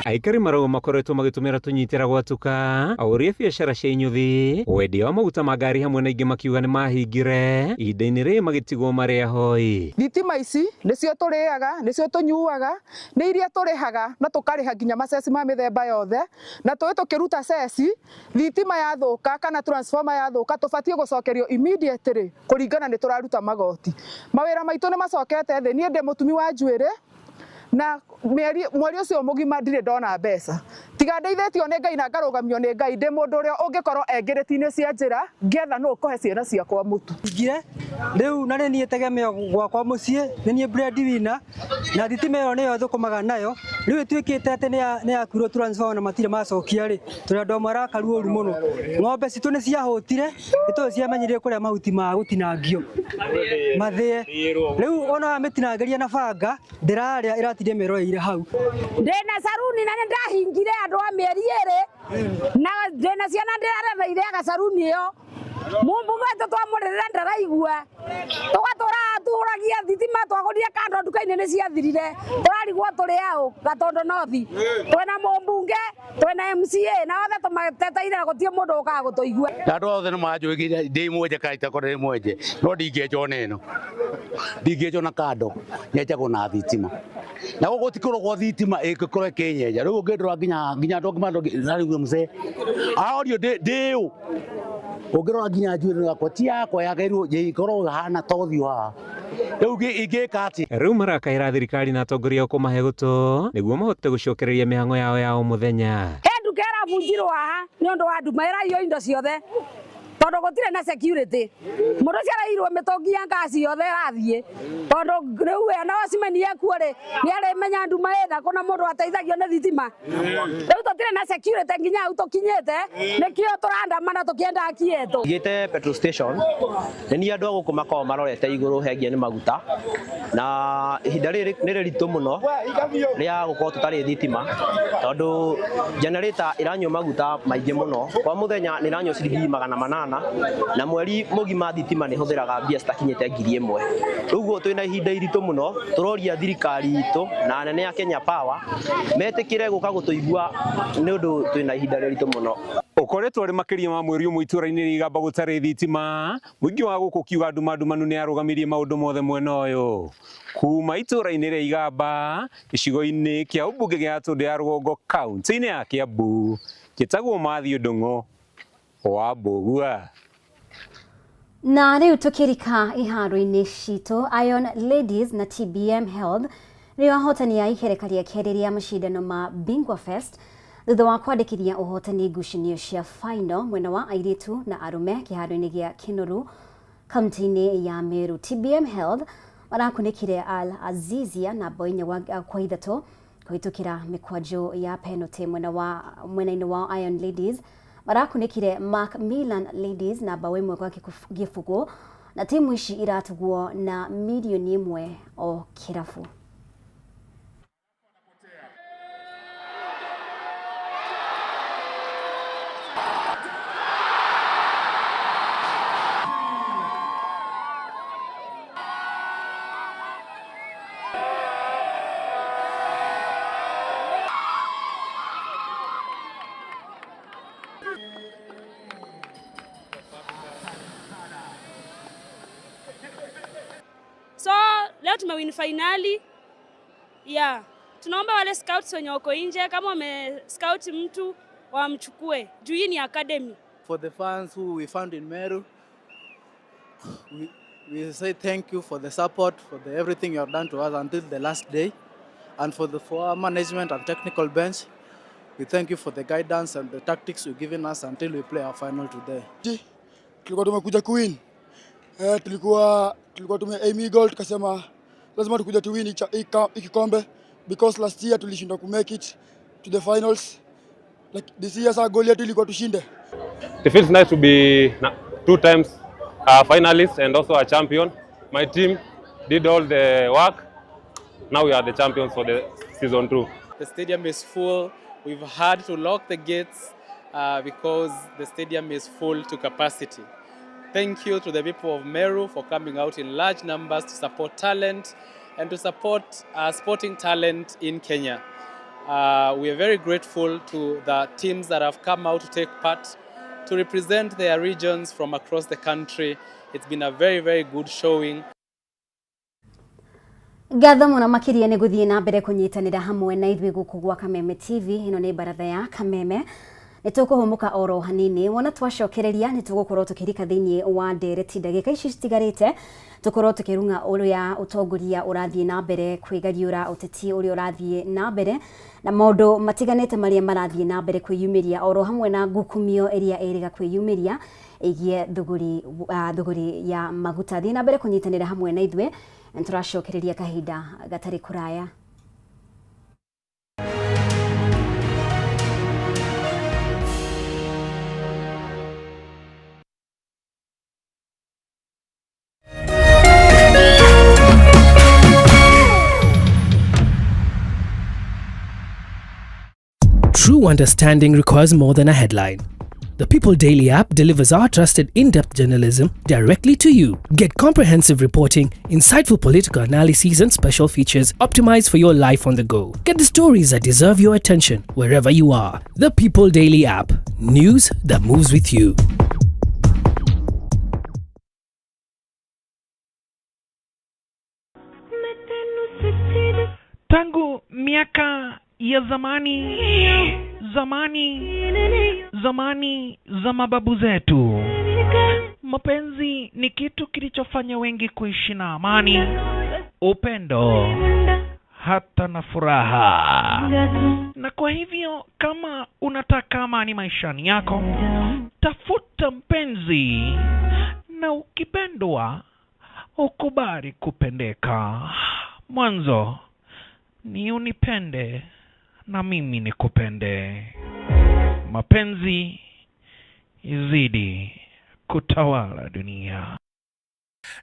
Aikari marauga makoretwo magĩtũmĩra tũnyitĩra gwatuka, ahũri a biacara cia inyuthi, wendia wa maguta ma ngari hamwe na ingĩ makiuga nĩ mahingire ihinda-inĩ rĩrĩ magĩtigwo marĩ ahoi. Thitima ici nĩcio tũrĩaga, nĩcio tũnyuaga, nĩ iria tũrĩhaga na tũkarĩha nginya maceci ma mĩthemba yothe, na tũĩ tũkĩruta ceci, thitima yathũka kana transformer yathũka tũbatiĩ gũcokerio immediately kũringana nĩ tũraruta magoti. Mawĩra maitũ nĩ macokete thĩ, niĩ ndĩ mũtumi wa njuĩrĩ na mweri ũcio mũgima ndirĩ ndona mbeca. Tiga ndeithĩtio nĩ Ngai na ngarũgamio nĩ Ngai, ndĩ mũndũ ũrĩa ũngĩkorwo engĩrĩti-inĩ cia njĩra ngĩetha nũ ũkũhe ciana ciakwa mũtu. Ngire rĩu na nĩ niĩ tegemeo gwakwa mũciĩ, nĩ niĩ breadwinner, na thitima ĩyo nĩyo thũkũmaga nayo. Rĩu ĩtuĩkĩte atĩ nĩ yakuirwo transformer na matirĩ macokia rĩ, tũrĩ andũ amwe arakaru ũru mũno. Ng'ombe citũ nĩ ciahũtire, nĩ tondũ ciamenyire kũrĩa mahuti ma gũtinangio mathĩe. Rĩu ona wamĩtinangĩria na banga ndĩrarĩa, ĩratinda ĩmĩroreire hau. Ndĩna saruni na nĩ ndahingire andũ a mĩeri ĩrĩ, na ndĩna ciana ndĩraremeire saruni ĩyo. Mũmbunge witũ twamũrĩrĩra ndaraigua, tũgatũra tũragia thitima, twagũrire kando nduka-inĩ nĩ ciathirire, tũrarigwo tũrĩ aũ Gatũndũ North. Twĩna mũmbunge, twĩna MCA na othe tũmateteire na gũtirĩ mũndũ ũkaga gũtũigua. Na andũ othe nĩ manjũĩ nginya ndĩ mwenje kana itakorwo ndĩ mwenje, no ndingĩenjwo na ĩno, ndingĩenjwo na kando, nyenjagwo na thitima. Na gũkũ gũtikoragwo thitima ĩngĩkorwo ĩkĩnyenja. Rĩu ũngĩndora nginya andũ angĩ mandora, mzee arorio ndĩ ũ. Ũngĩrora nginya njuĩrĩ yakwa ti yakwa, yagĩrĩirwo ĩkorwo ĩhana ta ũthiũ haha. Rĩu ingĩka atĩa? Rĩu marakaĩra thirikari na atongoria kũmahe gũtũ nĩguo mahote gũcokereria mĩhang'o yao ya o mũthenya. He nduka ĩrabunjirwo haha nĩ ũndũ wa nduma, ĩraiywo indo ciothe. Tondu gutire na security. Mundu ucio arairwo mitungi ya ngasi yothe irathie. Tondu riu we na wacimani ekuo ri ni arimenya nduma ina kuna mundu ateithagio ni thitima. Riu tutire na security nginya hau tukinyite nikio turandamana tukienda haki yetu. Gite petrol station nĩ niĩ andũ a gũkũ makoragwo marorete igũrũ hengia nĩ maguta na ihinda rĩrĩ nĩ rĩritũ mũno rĩa gũkorwo tũtarĩ thitima tondũ generator ĩranyua maguta maingĩ mũno kwa mũthenya nĩ ĩranyua ciringi 800 na mweri mũgima thitima nĩ hũthĩraga mbia citakinyĩte 1000. Rĩu twĩna ihinda iritũ mũno tũroria thirikari itũ na anene a Kenya Power metĩkĩre gũka gũtũigua nĩ ũndũ twĩna ihinda rĩritũ mũno. Ukoretwo arĩ makĩria ma mweri ũmwe itũra-inĩ rĩa Igamba gũtarĩ thitima mũingĩ wa gũkũ kiuga nduma ndumanu nĩ arũgamirie maũndũ mothe mwena ũyũ kuma itũra-inĩ rĩa Igamba gĩcigo-inĩ kĩa ũmbunge gĩa Gatũndũ ya Rũgongo kaunti-inĩ ya Kiambu gĩtagwo Matthew Ndung'u wa Mbũgua. Na rĩu tũkĩrika iharo-inĩ citũ, Iron Ladies na TBM Health nĩo ahotani a ikereka rĩa kerĩ rĩa macindano ma Bingwa Fest thutha wa kwandĩkithia ũhotani ngucanio cia final mwena wa airĩtu na arũme kĩharo-inĩ gĩa Kinoru kaunti-inĩ ya Meru. TBM Health marakunĩkire Al Azizia na bao 4-3 kũhĩtũkĩra mĩkwanjo ya penalty. Mwena-inĩ wa Iron Ladies marakunĩkire Macmillan Ladies na bao 1-0 na timu ici iratugwo na 1 million o kĩrabu. So leo tumewin finali. Yeah. Tunaomba wale scouts wenye wako nje kama wame scout mtu wamchukue. Juu hii ni academy. For the fans who we found in Meru, we say thank you for the support, for the everything you have done to us until the last day. And for our management and technical bench, we thank you for the guidance and the tactics you've given us until we play our final today. Tulikuwa tumekuja kuwin. Tulikuwa tume aim goal tukasema lazima tukuje tu win hiki kikombe because last year tulishindwa ku make it to the finals. Like this year sa goal yetu ilikuwa tushinde. It feels nice to be 2 times a finalist and also a champion. My team did all the work. Now we are the champions for the season 2. The stadium is full. We've had to lock the gates because the stadium is full to capacity. Thank you to the people of Meru for coming out in large numbers to support talent and to support sporting talent in Kenya. We are very grateful to the teams that have come out to take part, to represent their regions from across the country. It's been a very, very good showing. Ngatho mũno makĩria nĩ gũthiĩ na mbere kũnyitanĩra hamwe na ithuĩ gũkũ gwa Kameme TV. Ĩno nĩ baratha ya Kameme. Nĩ tũkũhũmũka oro hanini wona twacokereria nĩ tũgũkorwo tũkĩrika thĩinĩ wa ndereti ndagĩka ici citigarĩte tũkorwo tũkĩrung'a ũrĩa ũtongoria ũrathiĩ na mbere kwĩgariũra ũteti ũrĩa ũrathiĩ na mbere na maũndũ matiganĩte marĩa marathiĩ na mbere kwĩyumĩria oro hamwe na ngukumio ĩrĩa ĩrĩga kwĩyumĩria ĩgiĩ thũgũri ya maguta. Thiĩ na mbere kũnyitanĩra hamwe na ithuĩ nĩ tũracokereria kahinda gatarĩ kũraya. True understanding requires more than a headline. The People Daily app delivers our trusted in-depth journalism directly to you. Get comprehensive reporting, insightful political analyses and special features optimized for your life on the go. Get the stories that deserve your attention wherever you are. The People Daily app. News that moves with you. Tangu miaka ya zamani, zamani, zamani za mababu zetu, mapenzi ni kitu kilichofanya wengi kuishi na amani, upendo, hata na furaha. Na kwa hivyo kama unataka amani maishani yako, tafuta Tafuta mpenzi na ukipendwa ukubali kupendeka. Mwanzo ni unipende na mimi nikupende. Mapenzi izidi kutawala dunia.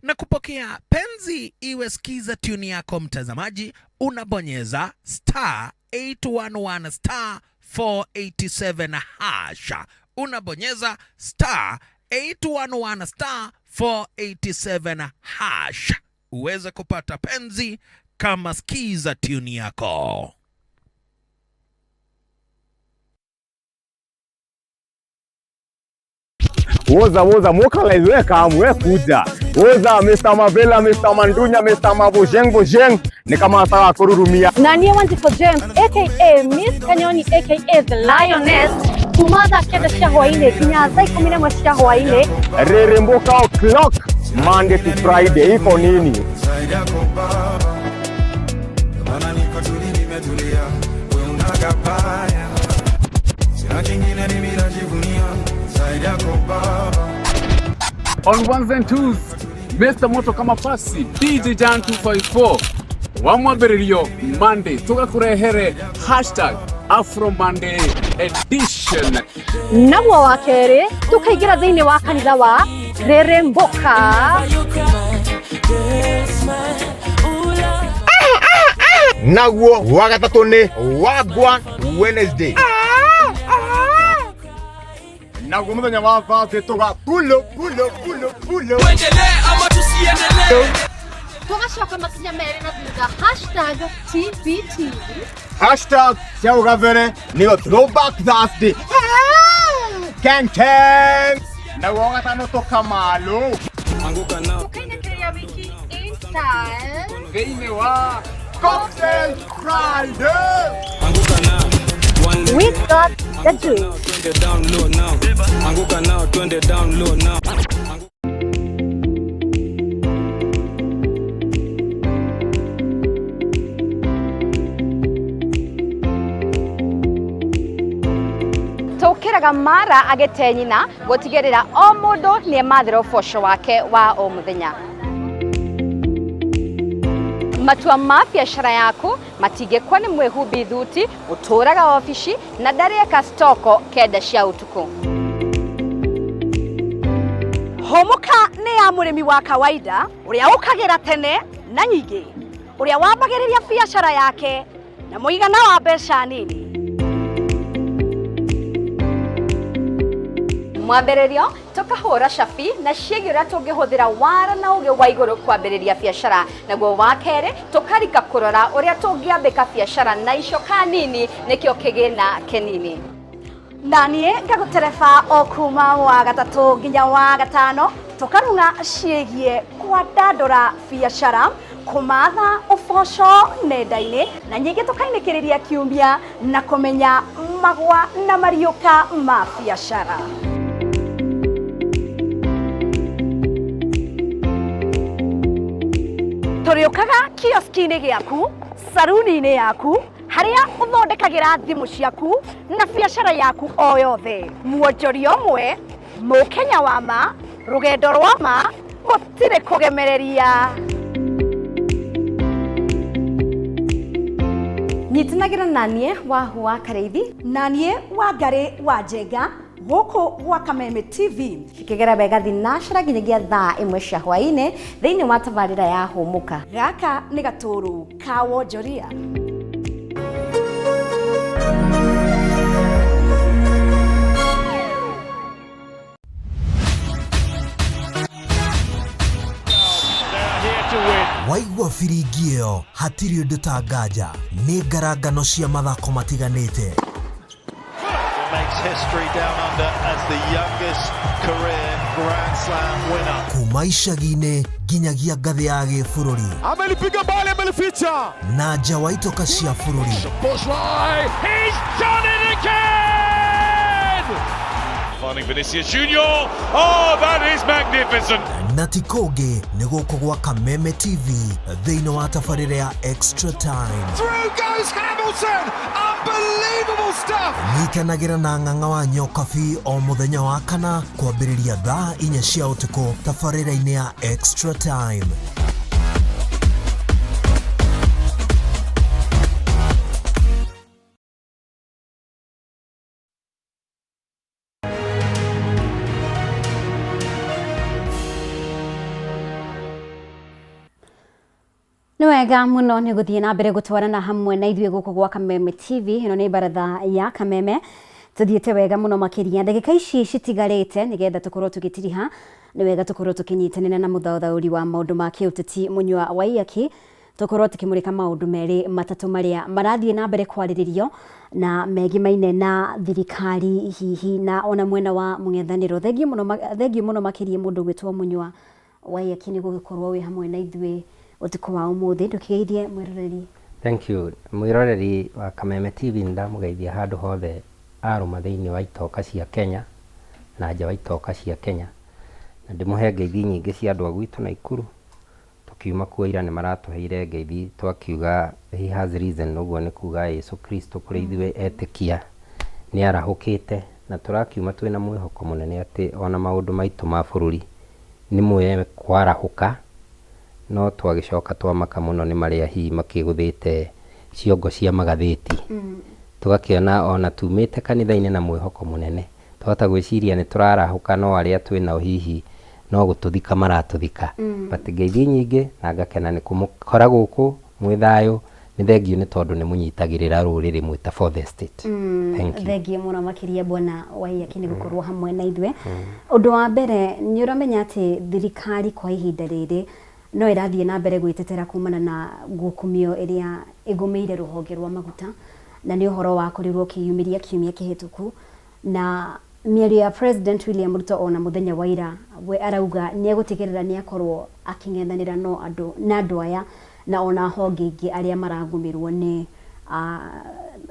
Na kupokea penzi iwe skiza tune yako mtazamaji, unabonyeza star 811 star 487 hash. Unabonyeza star 811 star 487 hash uweze kupata penzi kama skiza tune yako. Woza woza mokalize we kam we kuja. Woza Mr. Mavela, Mr. Mandunya, Mr. Mabojeng Bojeng ni kama sawa kururumia. Nanie Wanjiko James aka Miss Kanyoni aka The Lioness kuma thaa kenda cia hwainĩ nginya thaa 11 cia hwainĩ. Reremboka o'clock Monday to Friday iko nini? Zaidi yako baba, maana niko tuli nimetulia, we unagabaya, sina kingine mimi najivunia zaidi yako baba. On ones and twos, Mr. Moto kama pasi DJ Jan 254 wamwambĩrĩrio Monday tũgakũrehere hashtag Afro Monday edition. Naguo wa kerĩ tũkaingĩra thĩinĩ wa kanitha wa Reremboka. Naguo wa gatatũ nĩ Wagwan Wednesday. Naguo mũthenya wa Thursday tũga pulo pulo pulo pulo. Tuendelee ama tusiendelee? Tũgacoka makinya merĩ na thutha hashtag TBT. Hashtag cia ũgabere nĩyo Throwback Thursday. Keng keng. Naguo wa gatano tũkamalo. Tũkainĩkĩrĩria wiki in style. Thĩinĩ wa Cocktail Friday. We got the juice. Twende down low now. Anguka nao, twende down low now. Tũkĩraga mara agĩte nyina gũtigĩrĩra o mũndũ nĩemathĩra ũboco wake wa o mũthenya. Matua ma biacara yaku matingĩkwa nĩ mwĩhumbi thuti ũtũraga obici na ndarĩeka stoko kenda cia ũtukũ. Hũmũka nĩ ya mũrĩmi wa kawaida ũrĩa ũkagĩra tene na nyingĩ, ũrĩa wambagĩrĩria biacara yake na mũigana wa mbeca nini. Mwambĩrĩrio tũkahũra cabi na ciĩgiĩ ũrĩa tũngĩhũthĩra wara na ũgĩ wa igũrũ kwambĩrĩria biacara. Naguo wa kerĩ tũkarika kũrora ũrĩa tũngĩambĩka biacara na icoka nini nĩkĩo kĩgĩna kĩnini. Na niĩ ngagũtereba o kuma wa gatatũ nginya wa gatano tũkarung'a ciĩgiĩ kwandandũra biacara, kũmatha ũboco nenda-inĩ na nyingĩ tũkainĩkĩrĩria kiumia na kũmenya magwa na mariũka ma biacara. Tũrĩũkaga kioski-inĩ gĩaku, saruni-inĩ yaku, harĩa ũthondekagĩra thimũ ciaku na biacara yaku o yothe. Mwonjoria ũmwe, mũkenya wa ma, rũgendo rwa ma, gũtirĩ kũgemereria. Nyitanagĩra naniĩ Wahu wa Karĩithi na niĩ Wangarĩ wa Njenga gũkũ gwa Kameme TV. Cikĩgera wega thinacara nginyagia thaa 1 cia hwaĩ-inĩ thĩinĩ wa tabarĩra ya Hũmũka. Gaka nĩ gatũrũ ka wonjoria. Waigua biringi ĩyo hatirĩ ũndũ ta nganja nĩ ngarangano cia mathako matiganĩte. Makes history down under as the youngest career Grand Slam winner. Kuma icagi-inĩ nginyagia ngathĩ ya gĩbũrũri. Amelipiga bali, amelificha. Na nja wa itoka cia bũrũri. He's done it again! Finding Vinicius Junior. Oh, that is magnificent. Na ti kũngĩ nĩ gũkũ gwa Kameme TV thĩinĩ wa tabarĩra ya Extra Time. Through goes Hamilton! Unbelievable stuff! Nyitanagĩra na Ng'ang'a wa Nyokabi o mũthenya wa kana kwambĩrĩria thaa inya cia ũtukũ tabarĩra-inĩ ya Extra Time. Nĩ wega mũno nĩ gũthiĩ na mbere gũtwarana hamwe na ithuĩ gũkũ gwa Kameme TV. Ĩno nĩ baratha ya Kameme. Tũthiĩte wega mũno makĩria. Ndagĩka ici citigarĩte nĩgetha tũkorwo tũgĩtiriha, nĩ wega tũkorwo tũkĩnyitanĩra na mũthathaũri wa maũndũ ma kĩũteti Mũnyua Waiyaki, tũkorwo tũkĩmũrĩka maũndũ merĩ matatũ marĩa marathiĩ na mbere kwarĩrĩrio na megimaine na thirikari hihi na ona mwena wa mũng'ethanĩro. Thengiũ mũno, thengiũ mũno makĩria mũndũ ũgwĩtwo Mũnyua Waiyaki nĩ gũgĩkorwo wĩ hamwe na ithuĩ ũtukũ wa ũmũthĩ. Ndũkĩgeithie mwĩroreri. Thank you. Mwĩroreri wa Kameme TV nĩ ndamũgeithia handũ hothe arũma thĩinĩ wa itoka cia Kenya na nja wa itoka cia Kenya. Na ndĩmũhe ngeithi nyingĩ cia andũ a gwitũ Naikuru. Tũkiuma kuo ira nĩ maratũheire ngeithi twakiuga he has risen, ũguo nĩ kuga Yesu Kristo kũrĩ ithuĩ etĩkia nĩ arahũkĩte, na tũrakiuma twĩna mwĩhoko mũnene atĩ ona maũndũ maitũ ma bũrũri nĩ mekwarahũka, no twagĩcoka twamaka mũno nĩ marĩa hihi makĩgũthĩte ciongo cia magathĩti. Tũgakĩona ona tumĩte kanitha-inĩ na mwĩhoko mũnene, twahota gwĩciria nĩ tũrarahũka no arĩa twĩnao hihi no gũtũthika maratũthika. But ngeithi nyingĩ na ngakena nĩ kũmũkora gũkũ mwĩ thayũ, nĩ thengiũ nĩ tondũ nĩ mũnyitagĩrĩra rũrĩrĩ mwĩ ta Fourth Estate. Thank you. Thengiũ mũno makĩria Bwana Waiyaki nĩ gũkorwo hamwe na ithuĩ. Ũndũ wa mbere nĩ ũramenya atĩ thirikari kwa ihinda rĩrĩ no ĩrathiĩ na mbere gwĩtetera kumana na ngukumio ĩrĩa ĩgũmĩire rũhonge rwa maguta, na nĩ ũhoro wakorirwo ũkĩyumĩria kiumia kĩhĩtũku na mĩario ya President William Ruto ona mũthenya wa ira we arauga nĩ egũtigĩrĩra nĩ akorwo akĩng'ethanĩra no andũ na andũ aya na ona honge ingĩ arĩa maragũmĩrwo nĩ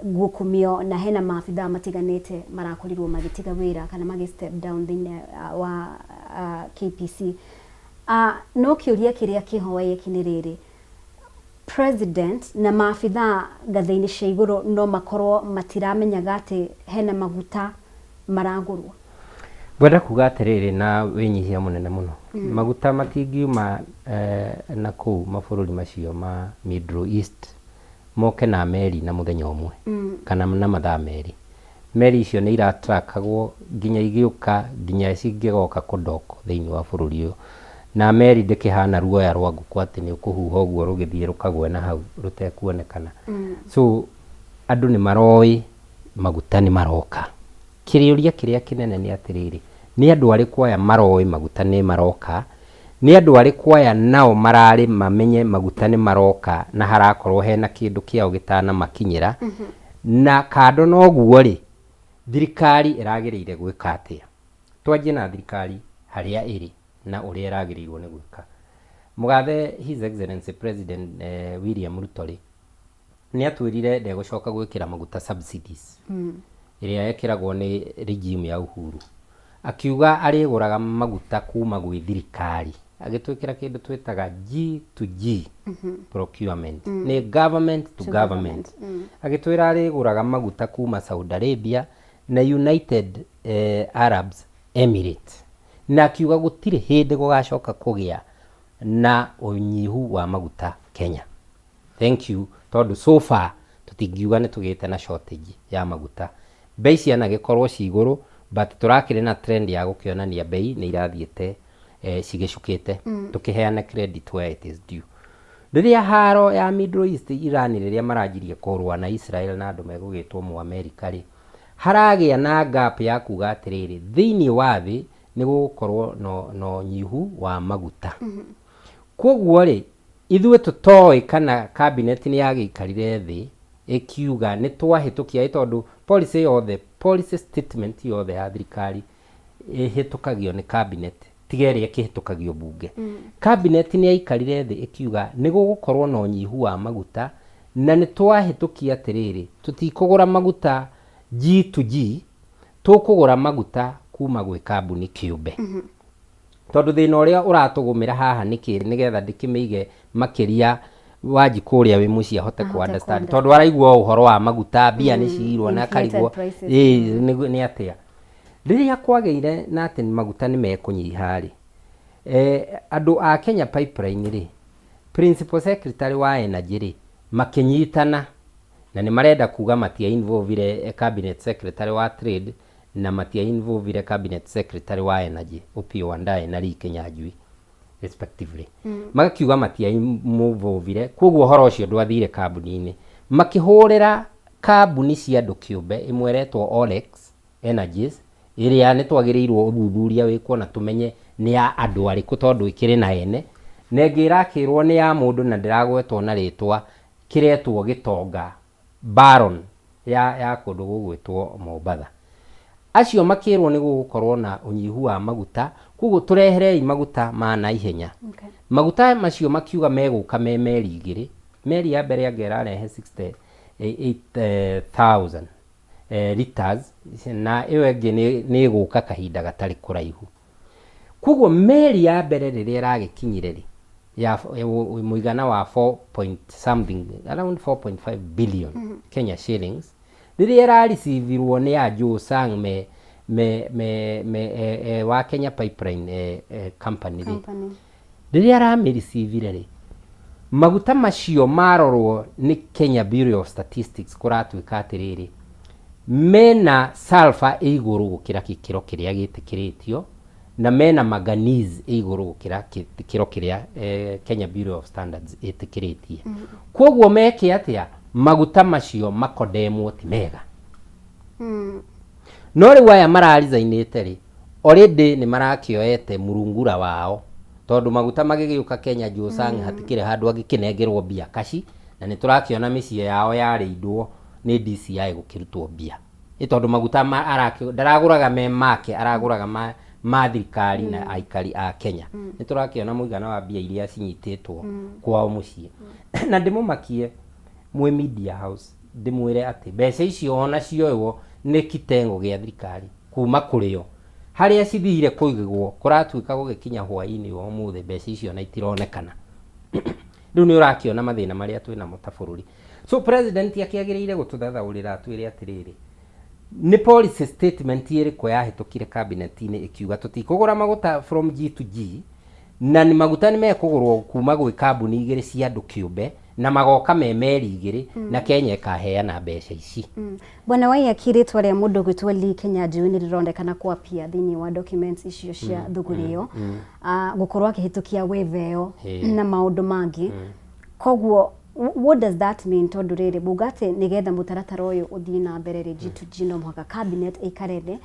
ngukumio, na hena maabithaa matiganĩte marakorirwo magĩtiga wĩra kana magĩ step down thĩinĩ wa KPC. No kĩũria kĩrĩa kĩho Waiyaki nĩ rĩrĩ, President na maabithaa ngathĩ-inĩ cia igũrũ no makorwo matiramenyaga atĩ hena maguta maragũrwo? Ngwenda kuga atĩrĩrĩ na wĩnyihia mũnene mũno, maguta matingiuma na kũu mabũrũri macio ma Middle East moke na meri na mũthenya ũmwe kana na mathaa merĩ. Meri icio nĩ iratrakagwo nginya igĩũka nginya cingĩgoka kũdock thĩinĩ wa bũrũri ũyũ. Na meri ndĩkĩhana ruoya rwa ngũkũ atĩ nĩ ũkũhuha ũguo rũgĩthiĩ rũkagwe na hau rũtekuonekana. So andũ nĩ maroĩ maguta nĩ maroka. Kĩũria kĩrĩa kĩnene nĩ atĩrĩrĩ, nĩ andũ arĩkũ aya maroĩ maguta nĩ maroka? Nĩ andũ arĩkũ aya nao mararĩ mamenye maguta nĩ maroka na harakorwo hena kĩndũ kĩao gĩtanamakinyĩra? Na kando na ũguo rĩ, thirikari ĩragĩrĩire gwĩka atĩa? Twanjie na thirikari harĩa ĩrĩ na ũrĩa ĩragĩrĩirwo nĩ gwĩka. Mũgathe His Excellency President William Ruto rĩ, nĩ atwĩrire ndegũcoka gwĩkĩra maguta subsidies ĩrĩa ĩkĩragwo nĩ regime ya Uhuru. Akiuga arĩgũraga maguta kuma gwĩ thirikari. Agĩtwĩkĩra kĩndũ twĩtaga G to G procurement. Nĩ government to government. Agĩtwĩra arĩgũraga maguta kuma Saudi Arabia na United Arabs Emirates. Na akiuga gũtirĩ hĩndĩ gũgacoka kũgĩa na ũnyihu wa maguta Kenya. Thank you, tondũ so far tũtingiuga nĩ tũgĩte na shortage ya maguta. Bei cianagĩkorwo ci igũrũ, but tũrakĩrĩ na trend ya gũkĩonania bei nĩ irathiĩte cigĩcukĩte, tũkĩheane credit where it is due. Rĩrĩa haro ya Middle East Iran rĩrĩa maranjirie kũrũa na Israel na andũ megũgĩtwo mũ America rĩ, haragĩa na gap ya kuga atĩrĩrĩ, thĩinĩ wa thĩ nĩ gũgũkorwo na ũnyihu wa maguta. Koguo rĩ, ithuĩ tũtoĩ kana cabinet nĩ yagĩikarire thĩ ĩkiuga nĩ twahĩtũkia, ĩ tondũ policy yothe, policy statement yothe ya thirikari ĩhĩtũkagio nĩ cabinet, tiga ĩrĩa ĩkĩhĩtũkagio bunge. Cabinet nĩ yaikarire thĩ ĩkiuga nĩ gũgũkorwo na ũnyihu wa maguta na nĩ twahĩtũkia atĩrĩrĩ, tũtikũgũra maguta G to G, tũkũgũra maguta kuma gwĩ kambuni kĩũmbe. Tondũ thĩna ũrĩa ũratũgũmĩra haha nĩ kĩ, nĩgetha ndĩkĩmĩige makĩria Wanjikũ ũrĩa wĩ mũciĩ ahote kũ Ahote understand, kũ tondũ araigua o ũhoro wa maguta, mbia nĩ ciirwo na Inflated akarigwo prices. Ĩĩ, nĩ atĩa. Rĩrĩa kwagĩire na atĩ maguta nĩ mekũnyiha rĩ, andũ a Kenya Pipeline rĩ, Principal Secretary wa Energy rĩ, makĩnyitana na nĩ marenda kuga matia involve Cabinet Secretary wa Trade na matia involve Cabinet Secretary wa Energy, Opiyo Wandayi na Lee Kinyanjui respectively. Magakiuga matia involve, koguo ũhoro ũcio ndwathire kambuni-inĩ. Makĩhũrĩra kambuni cia andũ kĩũmbe, ĩmwe ĩretwo Olex Energies, ĩrĩa nĩ twagĩrĩirwo ũthuthuria wĩkwo na tũmenye nĩ ya andũ arĩkũ tondũ ĩkĩrĩ na ene, na ĩngĩ ĩrakĩrwo nĩ ya mũndũ na ndĩragwetwo na rĩtwa, kĩretwo Gĩtonga Baron ya kũndũ gũgwĩtwo Mombatha. Acio makĩrwo nĩ gũgũkorwo na ũnyihu wa maguta, koguo tũreherei maguta ma naihenya. Maguta macio makiuga megũka me meri igĩrĩ, meri ya mbere anga ĩrarehe 68,000 liters, na ĩyo ĩngĩ nĩ ĩgũka kahinda gatarĩ kũraihu. Koguo meri ya mbere rĩrĩa ĩragĩkinyire rĩ, ya mũigana wa 4 point something, around 4.5 billion Kenya shillings, rĩrĩa ĩrareceivirwo nĩ a Joe Sang me wa Kenya Pipeline Company rĩ, Company. Rĩrĩa aramĩreceivire rĩ, maguta macio marorwo nĩ Kenya Bureau of Statistics, kũratuĩka atĩrĩrĩ, mena sulfur ĩ igũrũ gũkĩra gĩkĩro kĩrĩa gĩtĩkĩrĩtio, na mena manganese ĩ igũrũ gũkĩra gĩkĩro kĩrĩa Kenya Bureau of Standards ĩtĩkĩrĩtie. Koguo meke atĩa? Maguta macio makondemwo ti mega. No rĩu aya mararizainĩte rĩ, already nĩ marakĩoete murungura wao, tondũ maguta magĩgĩũka Kenya, Joe Sang hatikĩrĩ handũ angĩkĩnengerwo mbia kaci, na nĩ tũrakĩona mĩciĩ yao yarĩindwo nĩ DCI gũkĩrutwo mbia. Nĩ tondũ maguta ma, ndaragũraga me make, aragũraga ma thirikari na aikari a Kenya. Nĩ tũrakĩona mũigana wa mbia iria cinyitĩtwo kwao mũciĩ. Na ndĩmũmakie mwĩ media house, ndĩmwĩre atĩ mbeca icio ona cioywo nĩ kitengo gĩa thirikari kuma kũrĩo, harĩa cithire kũigwo, kũratuĩka gũgĩkinya hwaĩ-inĩ wa ũmũthĩ mbeca icio na itironekana. Rĩu nĩ ũrakĩona mathĩna marĩa twĩnamo ta bũrũri. So president akĩagĩrĩire gũtũthathaũrĩra atwĩre atĩrĩrĩ, nĩ policy statement ĩrĩkũ yahĩtũkire cabinet-inĩ ĩkiuga tũtikũgũra maguta from G to G, na nĩ maguta nĩ mekũgũrwo kuma gwĩ kambuni igĩrĩ cia andũ kĩũmbe, na magoka me meri igĩrĩ, na Kenya ĩkaheana mbeca ici. Bwana Waiyaki, rĩtwa rĩa mũndũ ũgwĩtwo Lee Kinyanjui nĩ rĩronekana kwapia thĩinĩ wa documents icio cia thũgũrĩ ĩyo, gũkorwo akĩhĩtũkia waiver ĩyo na maũndũ mangĩ. Koguo what does that mean? Tondũ rĩrĩ muga atĩ nĩgetha mũtaratara ũyũ ũthiĩ na mbere rĩ, G2G, no mũhaka cabinet ĩikare thĩ.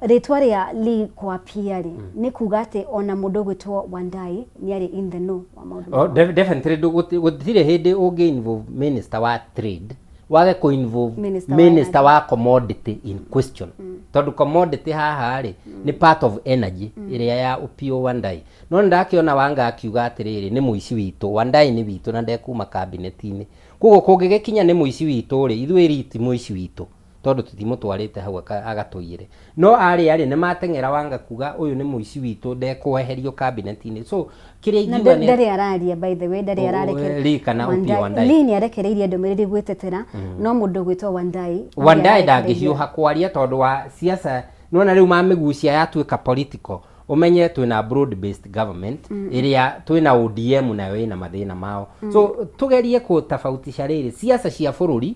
Rĩtwa rĩa Lee kwapia rĩ, nĩ kuga atĩ ona mũndũ ũgwĩtwo Wandayi nĩ arĩ in the know wa maũndũ Oh, maya? Definitely gũtirĩ hĩndĩ ũngĩ involve minister wa trade wage kũ involve Minister wa minister energy. Wa commodity in question, tondũ commodity haha rĩ nĩ part of energy ĩrĩa ya Opiyo Wandayi. No nĩ ndakĩona Wanga akiuga atĩrĩrĩ, nĩ mũici witũ, Wandayi nĩ witũ na ndekuma cabinet-inĩ. Koguo kũngĩgĩkinya nĩ mũici witũ rĩ, ithuĩ Lee ti mũici witũ, tondũ tũtimũtwarĩte hau agatũiyĩre. No arĩa rĩ nĩ mateng'era Wanga kuga ũyũ nĩ mũici witũ, ndekweherio cabinet-inĩ. So kĩrĩa Na ingiuga nĩ ndarĩ araria, by the way, ndarĩ ararekereria. Lee kana Opiyo Wandayi? Lee nĩ arekereirie ndũmĩrĩri gwĩtetera, no mũndũ ũgwĩtwo Wandayi ndarĩ Wandayi ararekereria. ndangĩhiũha kwaria tondũ wa siasa. Nĩwona rĩu mamĩgucia yatuĩka political. Ũmenye twĩna broad based government ĩrĩa twĩna ODM, nayo ĩna mathĩna mao. So tugerie kũtofautisha rĩrĩ siasa cia bũrũri,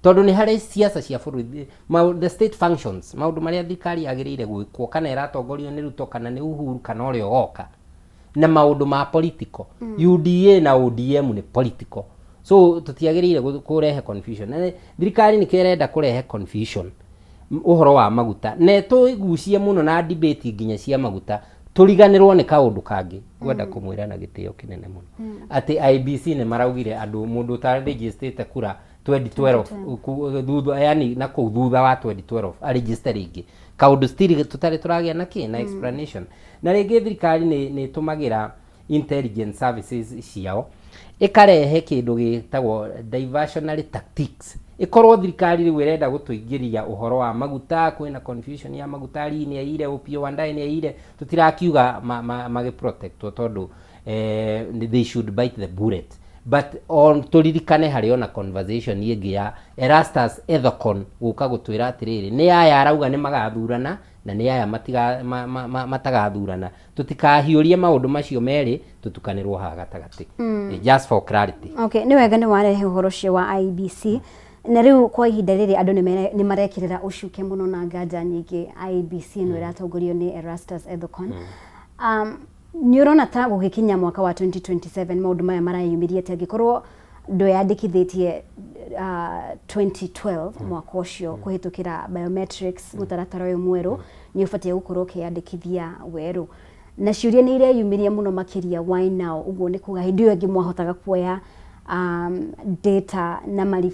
tondũ nĩ harĩ siasa cia bũrũri, the state functions, maũndũ marĩa thirikari yagĩrĩire gwĩkwo, kana ĩratongorio nĩ Ruto kana nĩ Uhuru kana ũrĩa ũgoka, na maũndũ ma political. UDA na ODM nĩ political, so tũtiagĩrĩire kũrehe confusion. Na thirikari nĩkĩo ĩrenda kũrehe confusion ũhoro wa maguta, na tũigucie mũno na debate nginya cia maguta, tũriganĩrwo nĩ kaũndũ kangĩ. Ngwenda kũmwĩra na gĩtĩo kĩnene mũno atĩ IEBC nĩ maraugire andũ, mũndũ ũtarĩnjĩstĩte kura 2012, thutha, yani na kũu thutha wa 2012, aregister rĩngĩ, kaũndũ still tũtarĩ tũragĩa na kĩ na explanation. Na rĩngĩ thirikari nĩ ĩtũmagĩra intelligence services ciao, ĩkarehe kĩndũ gĩtagwo diversionary tactics. Ĩkorwo thirikari rĩu ĩrenda gũtũingĩria ũhoro wa maguta, kwĩna confusion ya maguta, Lee nĩ aiyire, Opiyo Wandayi nĩ aiyire, tũtirakiuga magĩ protectwo tondũ they should bite the bullet. But on tũririkane harĩ ona conversation ĩngĩ ya Erastus Ethekon gũka gũtwĩra atĩrĩrĩ, nĩ aya arauga nĩ magathurana na nĩ aya matagathurana. Tũtikahiũrie maũndũ macio merĩ tũtukanĩrwo haha gatagatĩ. Just for clarity. Okay, nĩ wega nĩ warehe ũhoro ũcio wa IEBC na rĩu kwa ihinda rĩrĩ andũ nĩ marekĩrĩra ũcuke mũno na nganja nyingĩ IEBC ĩno ĩratongorio nĩ Erastus Ethekon. Nĩ ũrona ta gũgĩkinya mwaka wa 2027 maũndũ maya mareyumĩria atĩ angĩkorwo ndweyandĩkithĩtie 2012 mwaka ũcio kũhĩtũkĩra biometrics mũtaratara ũyũ mwerũ, nĩ ũbatiĩ gũkorwo ũkĩyandĩkithia werũ. Na ciũria nĩ ireyumĩria mũno makĩria, why now? Ũguo nĩ kuga hĩndĩ ĩyo ĩngĩ mwahotaga kuoya data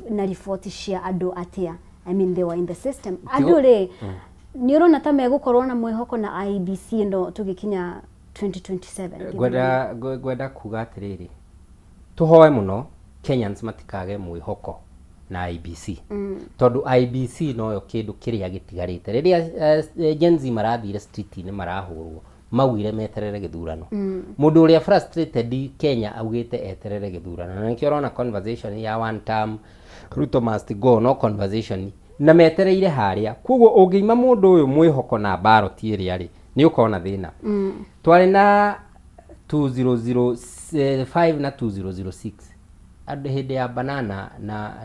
na riboti cia andũ atĩa? I mean, they were in the system. Andũ rĩ, nĩ ũrona ta megũkorwo na mwĩhoko na IEBC ĩno tũgĩkinya 2027? Ngwenda kuga atĩrĩrĩ, tũhoe mũno Kenyans matikage mwĩhoko na IEBC, tondũ IEBC noyo kĩndũ kĩrĩa gĩtigarĩte. Rĩrĩa Gen Z marathire street-inĩ marahũrwo, maugire meterere gĩthurano. Mũndũ ũrĩa frustrated Kenya augĩte eterere gĩthurano, na nĩkĩo ũrona conversation ya one term, Ruto must go, no conversation na metereire harĩa. Koguo ũngĩima mũndũ ũyũ mwĩhoko na ballot ĩrĩa rĩ, nĩ ũkona thĩna. Twarĩ na 2005 na 2006, andũ hĩndĩ ya banana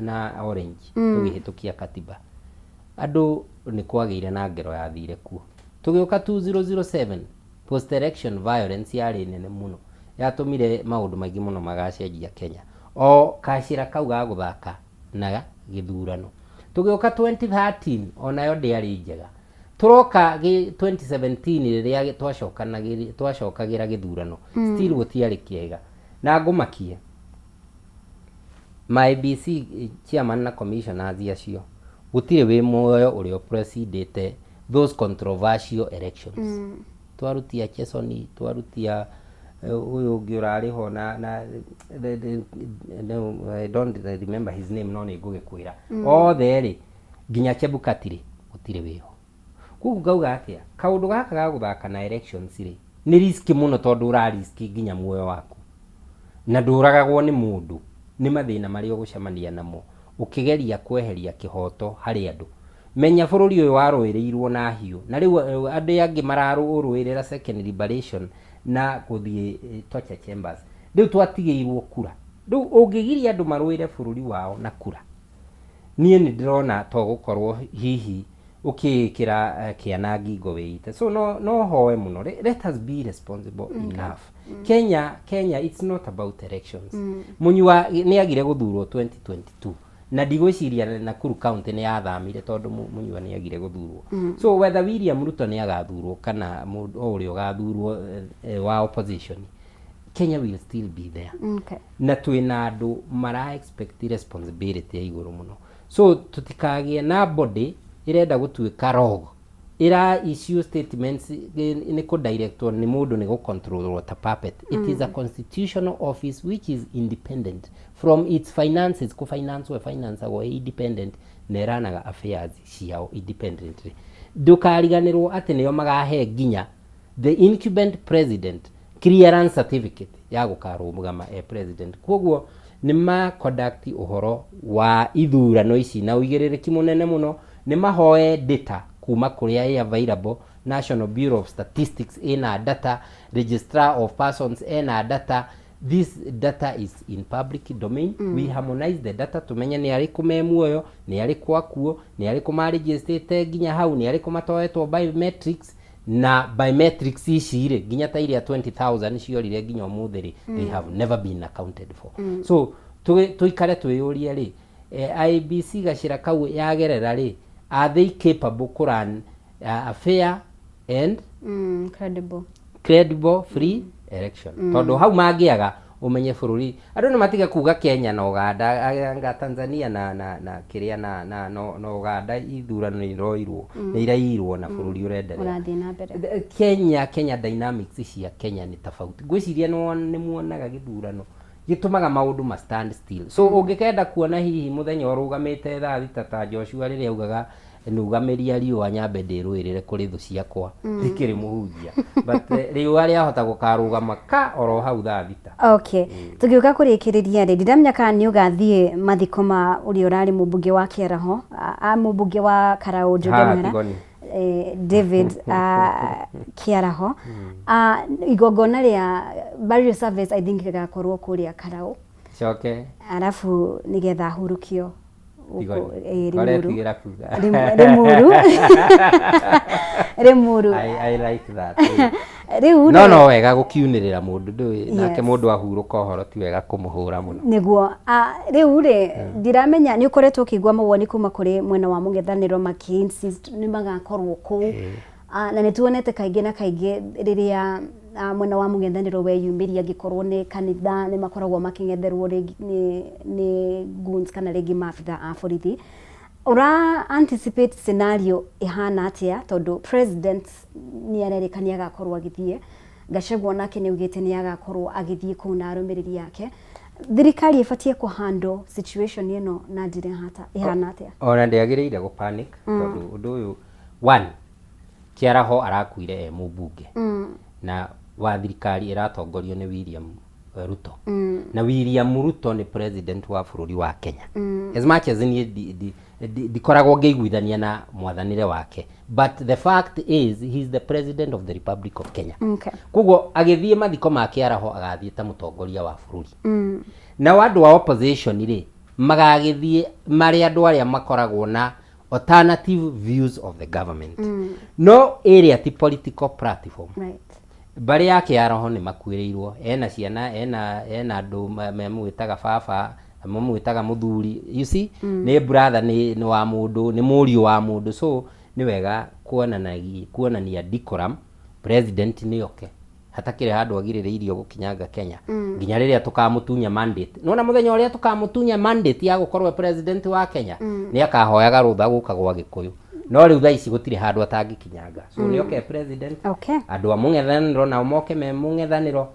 na orange, tũgĩhĩtũkia katiba, andũ nĩ kwagĩire na ngero yathire kuo. Tũgĩũka 2007, post election violence yarĩ nene mũno, yatũmire maũndũ maingĩ mũno magacenjia Kenya, o kacĩra kau ga gũthaka na gĩthurano. Tũgĩũka 2013, onayo ndĩarĩ njega. Tũroka 2017, rĩrĩa twacokagĩra gĩthurano, still gũtiarĩ kĩega. Na ngũmakie ma IEBC chairman na commissioners acio, gũtirĩ wĩ muoyo ũrĩa ũpresidĩte those controversial elections. Twarutia Chesoni, twarutia ũyũ ũngĩ ũrarĩ ho na no, I don't remember his name, no nĩ ngũgĩkwĩra. Othe rĩ, nginya Chebukati rĩ, gũtirĩ wĩho. Koguo ngauga atĩa, kaũndũ gaka ga gũthaka na elections rĩ, nĩ risk mũno, tondũ ũra risk nginya muoyo waku, na ndũragagwo nĩ mũndũ, nĩ mathĩna marĩa ũgũcemania namo ũkĩgeria kweheria kĩhoto harĩ andũ. Menya bũrũri ũyũ warũĩrĩirwo na hiũ, na rĩu andũ angĩ mararũĩrĩra second liberation na gũthiĩ torture chambers. Rĩu twatigĩirwo kura. Rĩu ũngĩgiria andũ marũĩre bũrũri wao na kura, niĩ nĩ ndĩrona to gũkorwo hihi ũkĩĩkĩra kĩana ngingo wĩite. So no hoe mũno, let us be responsible enough. Kenya, it's not about elections. Munyua nĩ agire gũthurwo 2022, na ndigwĩciria Nakuru County nĩ yathamire tondũ Munyua nĩ agire gũthurwo. So whether William Ruto nĩ agathurwo kana mũndũ o ũrĩa ũgathurwo wa opposition, Kenya will still be there. Na twĩna andũ mara expect responsibility ya igũrũ mũno, so tũtikagĩe na body ĩrenda gũtuĩka rogue, ĩra issue statements nĩ kũdirectwo nĩ mũndũ, nĩ gũcontrolwo ta puppet. It is a constitutional office which is independent from its finances, kũfinance we financeagwo independent, na ĩranaga affairs ciao independently. Ndũkariganĩrwo atĩ nĩo magahe nginya the incumbent president clearance certificate ya gũkarũgama e president. Koguo nĩ ma conduct ũhoro wa ithurano ici na ũigĩrĩrĩki mũnene mũno. Nĩ mahoe data kuma kũrĩa ĩ available. National Bureau of Statistics ĩna data, Registrar of Persons ena data. This data is in public domain. We harmonize the data, tumenye nĩ arĩkũ me muoyo, nĩ arĩkũ akuo, nĩ arĩkũ marĩgĩstĩte nginya hau, nĩ arĩkũ matoetwo biometrics. Na biometrics ici rĩ, nginya ta iria 20,000 ciorire nginya ũmũthĩ rĩ, they have never been accounted for. So tũikare twĩyũrie rĩ, IEBC gacĩra kau yagerera rĩ, are they capable kũrun a fair and Credible. Credible free election? Tondũ hau mangĩaga, ũmenye bũrũri andũ nĩ matige kuga Kenya na Uganda, anga Tanzania na kĩrĩa na Uganda ithurano nĩ iroirwo, nĩ iraiyirwo na bũrũri ũrenderea. Ũrathiĩ na mbere. Kenya dynamics cia Kenya nĩ tofauti. Ngwĩciria nĩ muonaga gĩthurano Gĩtũmaga maũndũ ma stand still. So ũngĩkenda kuona hihi mũthenya ũrũgamĩte thaa thita ta Joshua rĩrĩa augaga nũgamĩria riũa nyambe ndĩrũĩrĩre kũrĩ thũ ciakwa, ndikĩrĩ mũhunjia, but riũa rĩahota gũkarũgama ka oro hau thaa thita. Okay, tũgĩũka kũrĩkĩrĩria rĩ, ndiramenya kana nĩ ũgathiĩ mathiko ma ũrĩa ũrarĩ mũmbunge wa Kĩaraho, a mũmbunge wa Karaũ Njũge Ha, Mũhera, Tigoni. David Kĩaraho. Igongona rĩa burial service I think rĩgakorwo kũrĩa Karaũ. Coke. Arabu nĩgetha ahurũkio gũkũ, Tigoni. Limuru. Ũretigĩra kuga. Limuru. Limuru. I like that. Rĩu No rĩ- no wega gũkiunĩrĩra mũndũ ndũĩ nake Yes. mũndũ ahurũka ũhoro ti wega kũmũhũra mũno. Nĩguo. Rĩu rĩ, ndiramenya nĩ ũkoretwo ũkĩigua mawoni kuma kũrĩ mwena wa mũng'ethanĩro makĩ insist nĩ magakorwo kũu. Na nĩ tuonete kaingĩ na kaingĩ rĩrĩa mwena wa mũng'ethanĩro weyumĩria angĩkorwo nĩ kanitha nĩ makoragwo makĩng'etherwo rĩngĩ nĩ goons kana rĩngĩ maabitha a borithi. Ũra anticipate scenario ĩhana atĩa tondũ president nĩ arerĩka nĩ agakorwo agĩthiĩ, Gachagua nake nĩ augĩte nĩ agakorwo agĩthiĩ kũu na arũmĩrĩri ake. Thirikari ĩbatiĩ kũ handle situation ĩno na njĩra ĩhana atĩa? Ona ndĩagĩrĩire gũ panic tondũ ũndũ ũyũ, one, Kĩaraho arakuire e mũmbunge na wa thirikari ĩratongorio nĩ William Ruto. Na William Ruto nĩ president wa bũrũri wa Kenya. As much as niĩ ndikoragwo ngĩiguithania na mwathanĩre wake, but the fact is he is the president of the Republic of Kenya. Koguo agĩthiĩ mathiko ma Kĩaraho agathiĩ ta mũtongoria wa bũrũri. Nao andũ a opposition rĩ, magagĩthiĩ marĩ andũ arĩa makoragwo na alternative views of the government. No ĩrĩa ti political platform. Mbarĩ ya Kĩaraho nĩ makuĩrĩirwo, ena ciana, ena andũ mamwĩtaga baba, mamwĩtaga mũthuri, you see? Nĩ brother, nĩ wa mũndũ, nĩ mũriũ wa mũndũ, so nĩ wega kuonania decorum, president nĩ oke. Hatakĩrĩ handũ agirĩrĩirio gũkinyanga Kenya. Nginya rĩrĩa tũkamũtunya mandate. Nĩwona mũthenya ũrĩa tũkamũtunya mandate ya gũkorwo e president wa Kenya, nĩ akahoyaga rũtha gũka gwa Gĩkũyũ. No rĩu thaa ici gũtirĩ handũ atangĩkinyanga. So nĩ oke president. Andũ a mũng'ethanĩro nao moke me mũng'ethanĩro.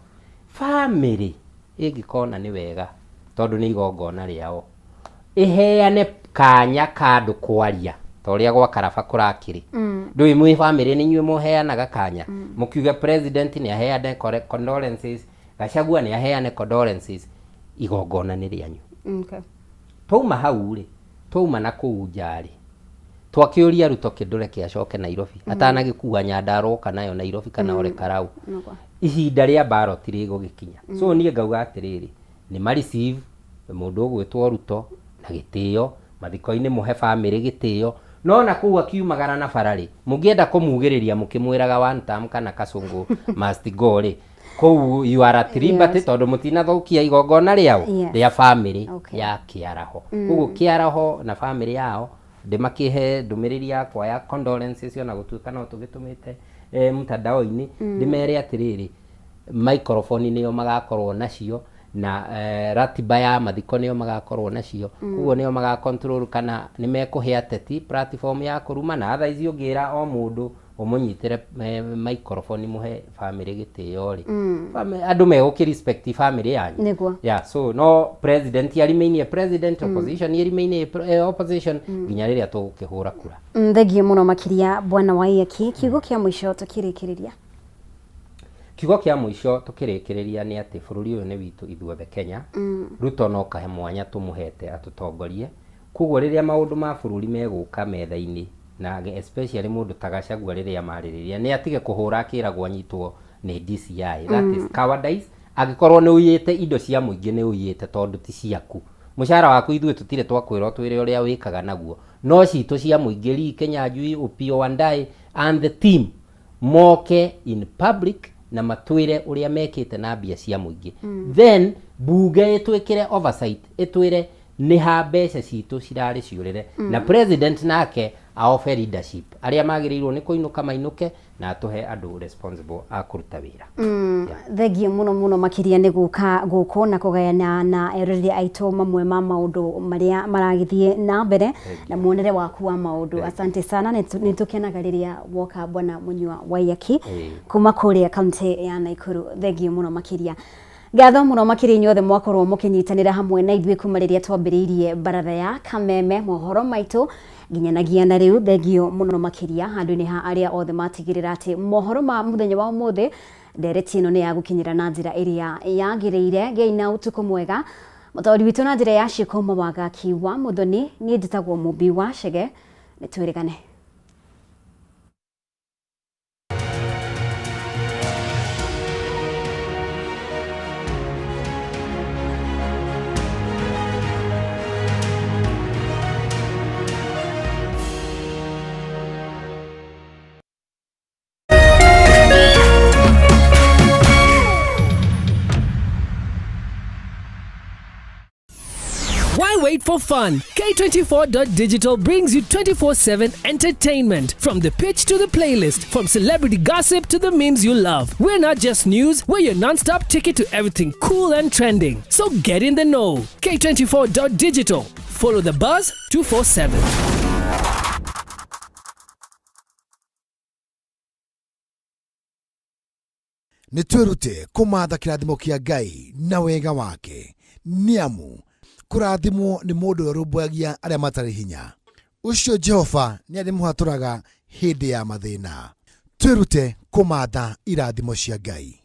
Family ĩngĩkona nĩ wega tondũ nĩ igongona rĩao, ĩheane kanya ka andũ kwaria ta ũrĩa gwa Karaba kũrakĩrĩ. Ndũĩ mwĩ family nĩ inyuĩ mũheanaga kanya. Mũkiuge president nĩ aheane condolences, Gachagua nĩ aheane condolences, igongona nĩ rĩanyu. Twauma hau rĩ, twauma na kũu nja rĩ, twakĩũria Ruto kĩndũreke acoke Nairobi, atanagĩkua Nyandarua oka nayo Nairobi kana ore Karau. Ihinda rĩa ballot rĩgũgĩkinya. So niĩ ngauga atĩrĩrĩ, nĩ ma receive mũndũ ũgwĩtwo Ruto na gĩtĩo, mathiko-inĩ mũhe family gĩtĩo, no na kũu akiumagara na bara rĩ, mũngĩenda kũmugĩrĩria mũkĩmwĩraga one term kana Kasongo must go rĩ, kũu you are at liberty tondũ mũtinathũkia igongona rĩao rĩa family ya Kĩaraho. Koguo Kĩaraho na family yao ndĩmakĩhe ndũmĩrĩri yakwa ya condolences ona gũtuĩka no tũgĩtũmĩte mtandao-inĩ, ndĩmere atĩrĩrĩ, microphone nĩo magakorwo nacio na ratiba ya mathiko nĩo magakorwo nacio. Koguo nĩo maga control kana nĩ mekũhe ateti platform ya kũruma, na otherwise ũngĩra o mũndũ ũmũnyitĩre microphone mũhe family gĩtĩo rĩ, andũ megũkĩ respect family yanyu. Yeah, so no president ya remain a president, opposition ya remain a opposition nginya rĩrĩa tũgũkĩhũra kura. Thengiũ mũno makĩria Bwana Waiyaki. Kiugo kĩa mũico tũkĩrĩkĩrĩria. Kiugo kĩa mũico tũkĩrĩkĩrĩria nĩ atĩ bũrũri ũyũ nĩ witũ ithuothe Kenya. Ruto no kahe mwanya tũmũhete atũtongorie. Koguo rĩrĩa maũndũ ma bũrũri megũka metha-inĩ, na especially mũndũ ta Gachagua rĩrĩa marĩrĩria, nĩ atige kũhũra akĩragwo anyitwo nĩ DCI. That is cowardice. Angĩkorwo nĩ ũiyĩte indo cia mũingĩ, nĩ ũiyĩte tondũ ti ciaku. Mũcara waku ithuĩ tũtirĩ twakwĩra ũtwĩre ũrĩa wĩkaga naguo. No citũ cia mũingĩ, Lee Kinyanjui, Opiyo Wandayi and the team moke in public na matwĩre ũrĩa mekĩte na mbia cia mũingĩ. Then bunge ĩtwĩkĩre oversight, ĩtwĩre nĩ ha mbeca citũ cirarĩ ciũrĩre. Na president nake a offer leadership, arĩa magĩrĩirwo nĩ kũinũka mainũke, na atũhe andũ responsible a kũruta wĩra. Thengiũ mũno mũno makĩria nĩ gũka gũkũ na kũgayana na eroreri aitũ mamwe ma maũndũ marĩa maragĩthiĩ na mbere na muonere waku wa maũndũ. Asante sana, nĩ tũkenaga rĩrĩa woka Bwana Munyua Waiyaki kuma kũrĩa kaunti ya Nakuru. Thengiũ mũno makĩria. Ngatho mũno makĩria inyuothe mwakorwo mũkĩnyitanĩra hamwe na ithuĩ kuma rĩrĩa twambĩrĩirie baratha ya Kameme mohoro maitũ nginyanagia na rĩu. Thengio mũno makĩria handũ-inĩ ha arĩa othe matigĩrĩra atĩ mohoro ma mũthenya wa ũmũthĩ ndereti ĩno nĩ yagũkinyĩra na njĩra ĩrĩa yagĩrĩire. Gĩai na ũtukũ mwega. Mũtaũri witũ na njĩra ya ciĩko Mawagaki wa Mũthoni, niĩ njĩtagwo Mũmbi wa Chege, nĩ twĩrĩgane. Why wait for fun? K24.digital brings you 24/7 entertainment. From the pitch to the playlist, from celebrity gossip to the memes you love. We're not just news, we're your non stop ticket to everything cool and trending. So get in the know. K24.digital. Follow the buzz 247. Nĩ twĩrute kũmatha kĩrathimo kĩa Ngai na wega wake, nĩ amu kũrathimwo nĩ mũndũ ũrĩa ũrũmbũyagia arĩa matarĩ hinya, ũcio Jehova nĩ arĩmũhatũraga hĩndĩ ya mathĩna. Twĩrute kũmatha irathimo cia Ngai.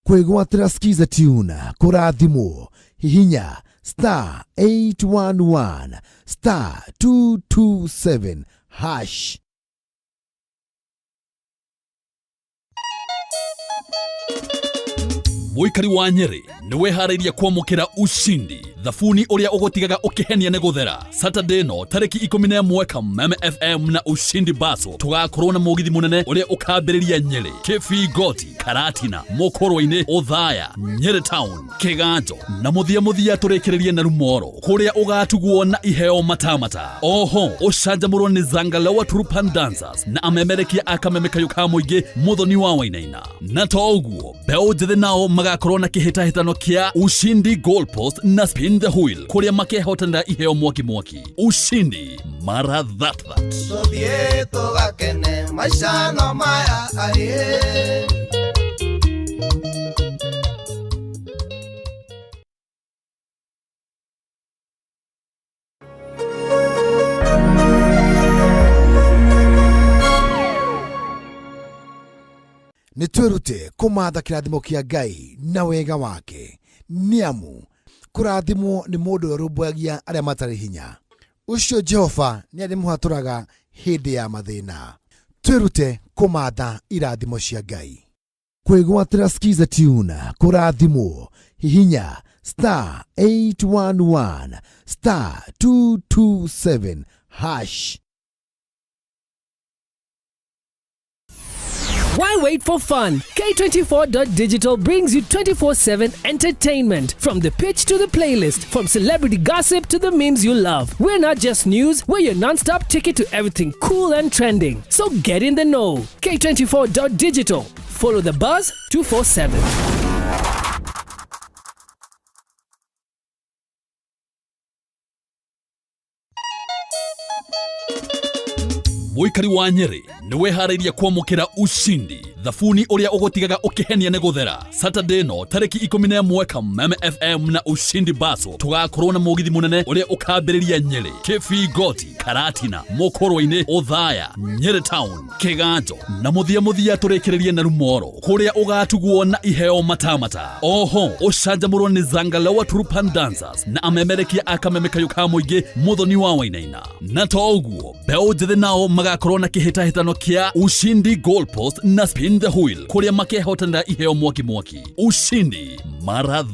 Kwĩgwatĩra Skiza Tune kũrathimwo, hihinya star 811 star 227 hash. Mũikari wa Nyeri nĩ wĩharĩirie kwamũkĩra ushindi thabuni ũrĩa ũgũtigaga ũkĩhenia nĩ gũthera. Saturday ĩno tarĩki 11 Kameme FM na Ushindi Baso tũgakorwo na mũgithi mũnene ũrĩa ũkambĩrĩria Nyeri, Kĩbingoti, Karatina, Mũkũrwe-inĩ, Othaya, Nyeri Town, Kĩganjo na mũthia mũthia tũrĩkĩrĩrie na Rumoro kũrĩa ũgatugwo na iheo matamata. Oho ũcanjamũrwo nĩ Zangalewa Turupan Dancers na amemerekia a Kameme kayũ ka mũingĩ Mũthoni wa Wainaina. Na to ũguo, mbeũ njĩthĩ nao magakorwo na kĩhĩtahĩtano kĩa Ushindi Goalpost na Spin the Wheel kũrĩa makehotanĩra iheo mwaki mwaki. Ushindi mara that that. Tũthiĩ tũgakene maica no maya aĩ. Nĩ twĩrute kũmatha kĩrathimo kĩa Ngai na wega wake, nĩ amu kũrathimwo nĩ mũndũ ũrĩa ũrũmbũyagia arĩa matarĩ hinya, ũcio Jehova nĩ arĩmũhatũraga hĩndĩ ya mathĩna. Twĩrute kũmatha irathimo cia Ngai. Kwĩgwatĩra Skiza Tune kũrathimwo, hihinya star 811 star 227 hash. Why wait for fun? K24.digital brings you 24/7 entertainment. From the pitch to the playlist, from celebrity gossip to the memes you love. We're not just news, we're your non stop ticket to everything cool and trending. So get in the know. K24.digital. Follow the buzz 247. Mũikari wa Nyeri nĩ wĩharĩirie kwamũkĩra ushindi thabuni ũrĩa ũgũtigaga ũkĩhenia nĩ gũthera. Saturday ĩno tarĩki 11 Kameme FM na Ushindi Baso tũgakorwo na mũgithi mũnene ũrĩa ũkambĩrĩria Nyeri, Kĩbingoti, Karatina, Mũkũrwe-inĩ, Othaya, Nyeri Town, Kĩganjo na mũthia mũthia tũrĩkĩrĩrie na Rumoro kũrĩa ũgatugwo na iheo matamata. Oho ũcanjamũrwo nĩ Zangalewa Turupan Dancers na amemerekia a Kameme kayũ ka mũingĩ Mũthoni wa Wainaina. Na to ũguo, mbeũ njĩthĩ nao magakorwo na kĩhĩtahĩtano kĩa Ushindi Goalpost na Spin the Wheel kũrĩa makehotanĩra iheo mwaki mwaki. Ushindi mara.